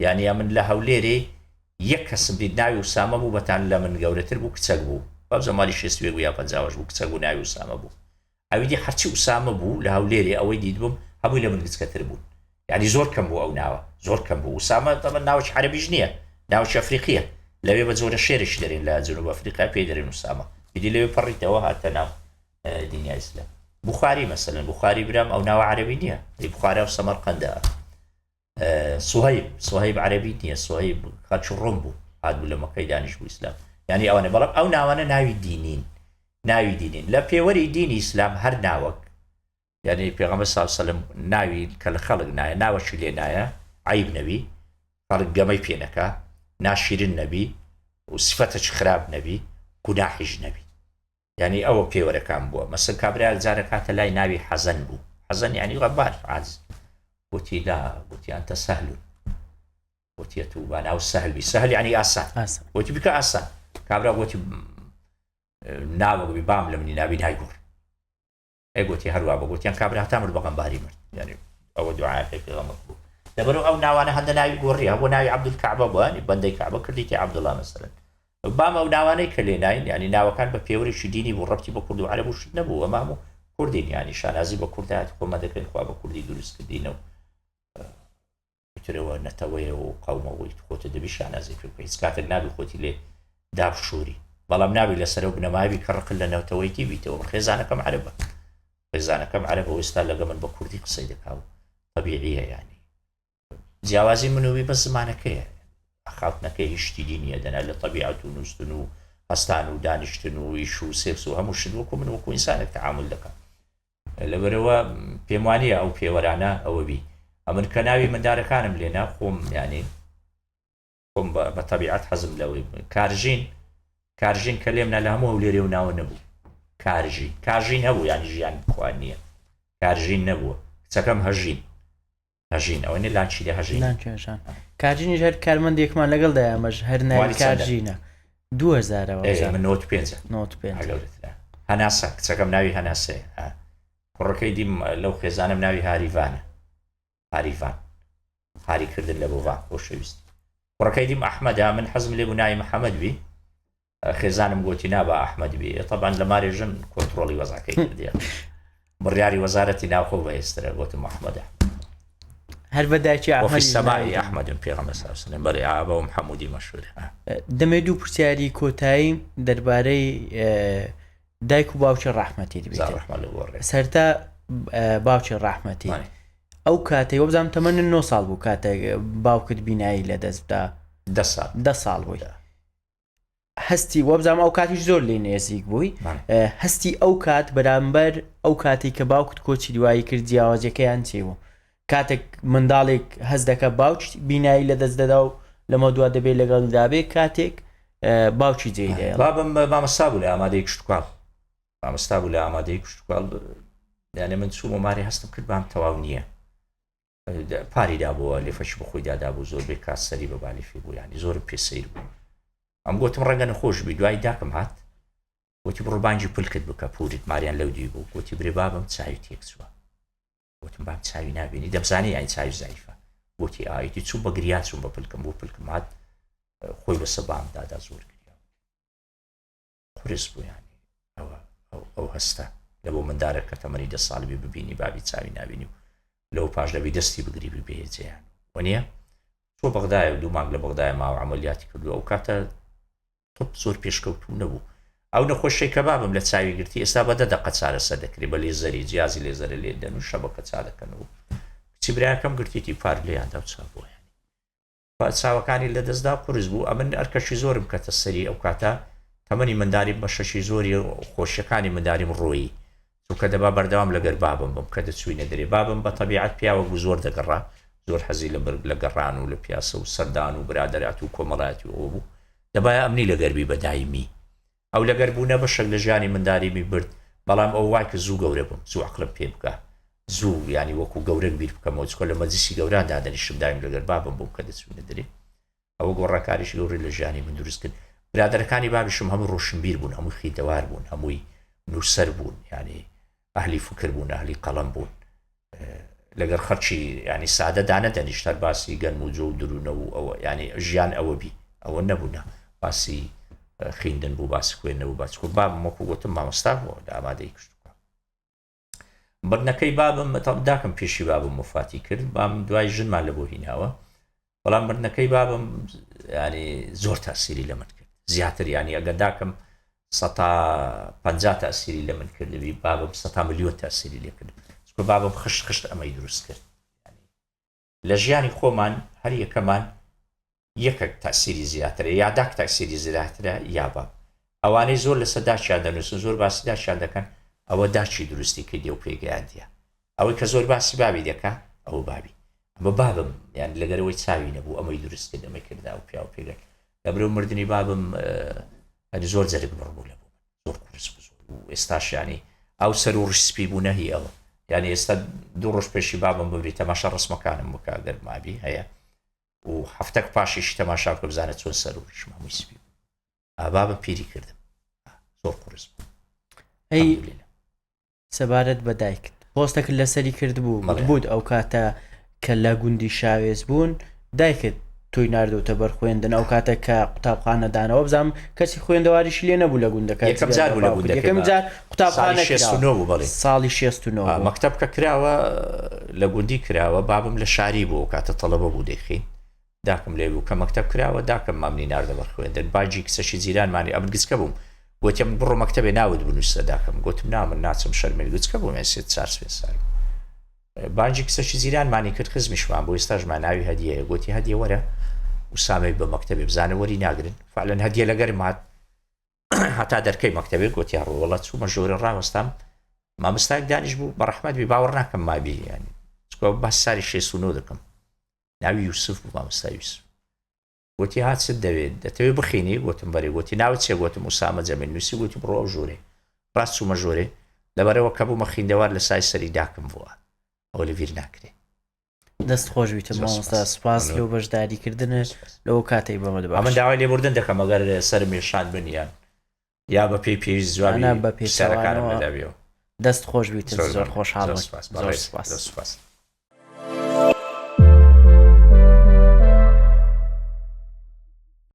یانی ئەمن لە هەولێرێ یەک کەسم دیت ناوی ئوسامە بوو بەتان لە من گەورەتر بوو کچەک بوو وابزانم مالی شێست و یەک بوو یا 58 بوو کچەک بوو ناوی ئوسامە بوو ئەوی دی هەرچی ئوسامە بوو لە هەولێرێ ئەوەی دیتبووم هەمووی لە من گچکەتر بوون یعنی زۆر کەم بوو ئەو ناوە زۆر کەم بوو ئوسامە تەبەن ناوەکی عەرەبیش نییە ناوەکی ئەفریقیە لەوێ بە جۆرە شێرێکی دەرێن لە جنوب ئەفریقا پێی دەرێن ئوسامە ئیدی لەوێ پەڕیتەوە هاتە ناو دنیای ئیسلام بخاری مەسەلەن بخاری برام ئەو ناوە عەرەبی نییە بخارا و سەمەرقەندە سوهەیب سوهەیب عەرەبی نییە سوهەیب خەڵکی ڕۆم بوو هات بوو لە مەکەی دانیش بوو ئیسلام یعنی ئەوانە بەڵام ئەو ناوانە ناوی دینین ناوی دینین لە پێوەری دینی ئیسلام هەر ناوەک یعنی پێغەمبەر صلی الله علیه و سلم ناوی کە لە خەڵک نایە ناوەکی لێ نایە عیب نەبی خەڵک گەمەی پێ نەکا ناشیرن نەبی و سفەتەکی خراپ نەبی گوناحیش نەبی یانی ئەوە پێوەرەکان بووە مەسەن کابرایەک جارێک هاتە لای ناوی حەزەن بوو حەزەن یعنی غەبار عاجز گوتی لا گوتی ئەنتە سەهل گوتی تو با ناو سەهل بی سەهل یعنی ئاسان گوتی بکە ئاسان کابرا گوتی ناوەک بی بام لە منی ناوی نایگۆڕ ئەی گوتی هەروا بە گوتیان کابرا هەتا مرد بە غەمباری مرد یعنی ئەوە دوعاکەی پێغەمبەر بوو لەبەرو ئەو ناوانە هەندە ناوی گۆڕیە بۆ ناوی عەبدولکەعبە بووە یعنی بەندەی کەعبە کردیتی عەبدوڵا مەسەلەن بام ئەو ناوانەی کە لێناین یعنی ناوەکان بە پێوەرێکی دینی بوو ڕەبتی بە کورد و عەرەب و شت نەبوو ئەمە هەموو کوردین یعنی شانازی بە کوردایەتی خۆمان دەکەین خوا بە کوردی دروست کردینە و ئیترەوە نەتەوەیە و قەومە و ئیتر خۆتە دەبی شانازی پێ بکەی هیچ کاتێک نابی خۆتی لێ دابشۆری بەڵام نابی لەسەر ئەو بنەمایە بی کە ڕقت لە نەتەوەیەکی بیتەوە من خێزانەکەم عەرەبە خێزانەکەم عەرەبە و ئێستا لەگە من بە کوردی قسەی دەکا و تەبیعیە یانی جیاوازی من و وی بەس زمانەکەیە ئەخاوتنەکەی هیچ شتی دی نییە دەنا لە تەبیعەت و نووستن و هەستان و دانیشتن و ئیش و سێکس و هەموو شت وەکو من وەکو ئینسانێک تەعامول دەکا لەبەرئەوە پێم وانیە ئەو پێوەرانە ئەوە بی ئەمن کە ناوی مندارەکانم لێنا خۆم یانی خۆم بە تەبیعەت حەزم لەوەی کارژین کارژین کە لێم نا لە هەموو هەولێرێ و ناوە نەبوو کارژین کارژین هەبوو یانی ژیان بخوان نییە کارژین نەبووە کچەکەم هەژین هەژین ئەوە نیە لانچی لە هەژین لانکێشان کارژینیش هەر کارمەندێکمان لەگەڵ دایامەش هەر ناوی مالی چەندە؟ کارژینە 2000 ئێ، من 95 95 گەورەترە هەناسە کچەکەم ناوی هەناسەیە ها. کوڕەکەی دیم لەو خێزانەم ناوی هاریڤانە هاریڤان هاریکردن لە بۆڤان خۆشەویستی کوڕەکەی دیم ئەحمەدا من حەزم لێ بوو ناوی محەممەد بی خێزانم گۆتی نا با ئەحمەد بی تەبعەن لە مارێ ژن کۆنترۆڵی وەزعەکەی کردیە بڕیاری وەزارەتی ناوخۆ بەهێزترە گۆتم ئەحمەد ئەحمەد هەر بە دایکی وفي ئەحمەدیش السماء ناوی احمد پێغەمبەر صلی الله علیه وسلم بەڵێ ئابەوم حەمودی مەشهورە دەمێ دوو پرسیاری کۆتایی دەربارەی دایک و باوکی ڕەحمەتیت زار بیت ڕەحمە لە گۆڕێ سەرتا باوکی ڕەحمەتی بەڵێ. ئەو کاتەی وەبزانم تەمەنت 9 ساڵ بوو کاتێک باوکت بینایی لەدەست دا دە ساڵ دە ساڵ بووی هەستی وەبزانام ئەو کاتیش زۆر لێ نێزیک بووی هەستی ئەو کات بەرامبەر ئەو کاتی کە باوکت کۆچی دوایی کرد جیاوازیەکەیان چی بوو کاتێک منداڵێک هەست دەکە باوکی بینایی لە دەست دەدا و لەمە دوا دەبێت لەگەڵ دابێ کاتێک باوکی جێی دەێڵ بابم مامەستا بوو لە ئامادەی کشتتوکاڵ مامەستا بوو لە ئامادەی کشتتوکاڵ یانە من چوومە ماری هەستم کرد بام تەواو نییە پاری دابووە لێفەکی بەخۆی دادابوو زۆربەی کات سەری بە بالیفی بوو ینی زۆرم پێ سیر بوو ئەم گوتم ڕەنگە نەخۆش بی دوای داکم هات گوتی بڕۆ بانگی پلکت بکە پوریت ماریان لەو دی بوو گوتی برێ بابم چاوی تێک چووە گوتم بام چاوی نابینی دەمزانی یانی چاوی زایفە گوتی ئایتی چوو بە گریا چوون بە پلکم بۆ پلکم هات خۆی بەسە بام دادا زۆر گریا قورس بوو یانی ئەوە ئەو هەستە لە بۆ مندارە کە تەمەنی دە ساڵ بی ببینی بابی چاوی نابینی و لەو پاش دەبی دەستی بگری بی بێجیان وەنیە چۆ بەغدایە و دوو مانگ لە بەغدای ماوە عملیاتی کردو ئەو کاتە طب زۆر پێشکەوتوو نەبوو ئەو نەخۆشی کە بابم لە چاوی گرتی ئێستا بە دە دەقە چارەسەر دەکرێت بە لێزەری جیازی لێزەرە لێ دەن و شەبەکە چا دەکەن و کچی براکەم گرتیتی پار لێیاندا و چا بۆیان چاوەکانی لەدەستدا قورس بوو ئەمن ئەرکەشی زۆرم کەتە سەری ئەو کاتە تەمەنی منداریم بەشەکی زۆری خۆشیەکانی منداریم ڕۆیی چونکە دەبا بەردەوام لەگەر بابم بم کە دەچوینە دەرێ بابم بە تەبیعەت پیاوەک بوو زۆر دەگەڕا زۆر حەزی لە لە گەڕان و لە پیاسە و سەردان و برادەرات و کۆمەڵایەتی و ئەوە بوو دەبایە ئەمنی لەگەر بی بە دایمی ئەو لەگەر بوونە بەشەک لە ژیانی منداریمی برد بەڵام ئەو وای کرد زوو گەورە بم زوو عەقڵم پێ بگا زوو یانی وەکو گەورەک بیر بکەمەوە چکە لە مەجلیسی گەوران دادەنیشتم دایم لەگەر بابم بووم کە دەچوینە دەرێ ئەوە گۆڕانکاریی گەورەی لە ژیانی من دروست کرد برادەرەکانی بابیشم هەموو ڕۆشنبیر بوون هەمووی خیدەوار بوون هەمووی نووسەر بوون یعنی ئەهلی فکر بوون ئەهلی قەڵەم بوون لەگەر خەڵکی ینی سادە دانەدەنیشت هەر باسی گەنم و جۆ و درونە و ئەوە ینی ژیان ئەوە بی ئەوە نەبوو باسی خوێندن بوو باسی خوێندنە بوو باسی خۆ بابم وەکو گوتم مامۆستا بوو لە ئامادەی کشت مردنەکەی بابم داکم پێشی بابم وفاتی کرد بام دوای ژنمان لە بۆ هیناوە بەڵام مردنەکەی بابم ینی زۆر تاسیری لە من کرد زیاتر ینی ئەگە داکم سەتا پ تاسیری لە من کردبی بابم سەتا ملیۆن تاسیری لێ کرد چکە بابم خشت خشت ئەمەی دروست کرد لە ژیانی خۆمان هەر یەکەمان یەکەک تاسیری زیاترە یا داک تاسیری زیاترە یا باب ئەوانەی زۆر لەسەر داکیان دەنووسن زۆر باسی داکیان دەکەن ئەوە داکی دروستی کردی و پێگەیاندیە ئەوەی کە زۆر باسی بابی دەکا ئەوە بابی ئەمە بابم یان لەگەرەوەی چاوی نەبوو ئەمەی دروست کرد ئەمەی کردا و پیاو پێگەن لەبرو مردنی بابم ئەنی زۆر جەرگ بڕ بوو لە بوو زۆر قورس بوو زۆر و ئێستاش ینی ئەو سەر و ڕش سپی بوو نەهی ئەوە یعنی ئێستا دوو ڕۆژ پێشی بابم ببری تەماشا ڕسمەکانم بکە گەر مابی هەیە و هەفتەک پاشیش تەماشا بکە بزانە چۆن سەر و ڕیشم هەمووی سپی بوو ئابابم پیری کردم زۆر قورس بوو ئەی سەبارەت بە دایکت پۆستەکت لەسەری کردبوو بوت ئەو کاتە کە لە گوندی شاوێز بوون دایکت تۆی ناردوتە بەر خوێندن ئەو کاتە کە قوتابخانە دانەوە بزانام کەسی خوێندەواریشی لێ نەبوو لە گوندەکە یەکەم جار بوو لە گوندەکە یەکەم جار قوتابخانە 69 بوو بەڵێ ساڵی 69 مەکتەب کە کراوە لە گوندی کراوە بابم لە شاری بوو کاتە تەڵەبە بوو دەیخین داکم لێ بوو کە مەکتەب کراوە داکم مامنی ناردە بەر خوێندن باجی کچەشی جیرانمانی ئەمن گچکە بووم گوتیم بڕۆ مەکتەبێ ناوت بنووسە داکم گوتم نا من ناچم شەرمێن گچکە بووم یان سێ چار سێ سال بانجی کچەشی جیرانمانی کرد خزمیشمان بۆ ئێستاش ما ناوی هەدیەیە گوتی هەدیە وەرە ئوسامەی بە مەکتەبێ بزانە وەری ناگرن فعلەن هەدیە لەگەرم هات هەتا دەرکەی مەکتەبێ گوتیا ڕۆڵە چوومە ژۆرە ڕاوەستام مامۆستایەک دانیش بوو بە ڕەحمەت بی باوەڕ ناکەم مابی ینی چکۆ باس ساری 69 دەکەم ناوی یوسف بوو مامۆستا یوسف گوتی ها چت دەوێت دەتەوێت بخینی گوتم بەرێ گوتی ناوت چیە گوتم ئوسامە جەمیل نووسی گوتی بڕۆ ئەو ژوورێ ڕاست چوومە ژوورێ لەبەرەوە کە بوومە خیندەوار لە سای سەری داکم بووە ئەوە لە بیر ناکرێ دەست خۆش بیتم زۆر مامۆستا سپاس. سپاس ممنون. لەو بەشداریکردنت لەو کاتەی بەمە ئەمن بەخشی داوای لێبوردن دەکەم ئەگەر سەرم ێشان بن یان یا بە پێی پێویست جوابی ئەنا بە پرسیارەکانم پێچەوانەوە نەدابیەوە. دەست خۆش بیتن زۆر خۆشحاڵ زۆر سپاس.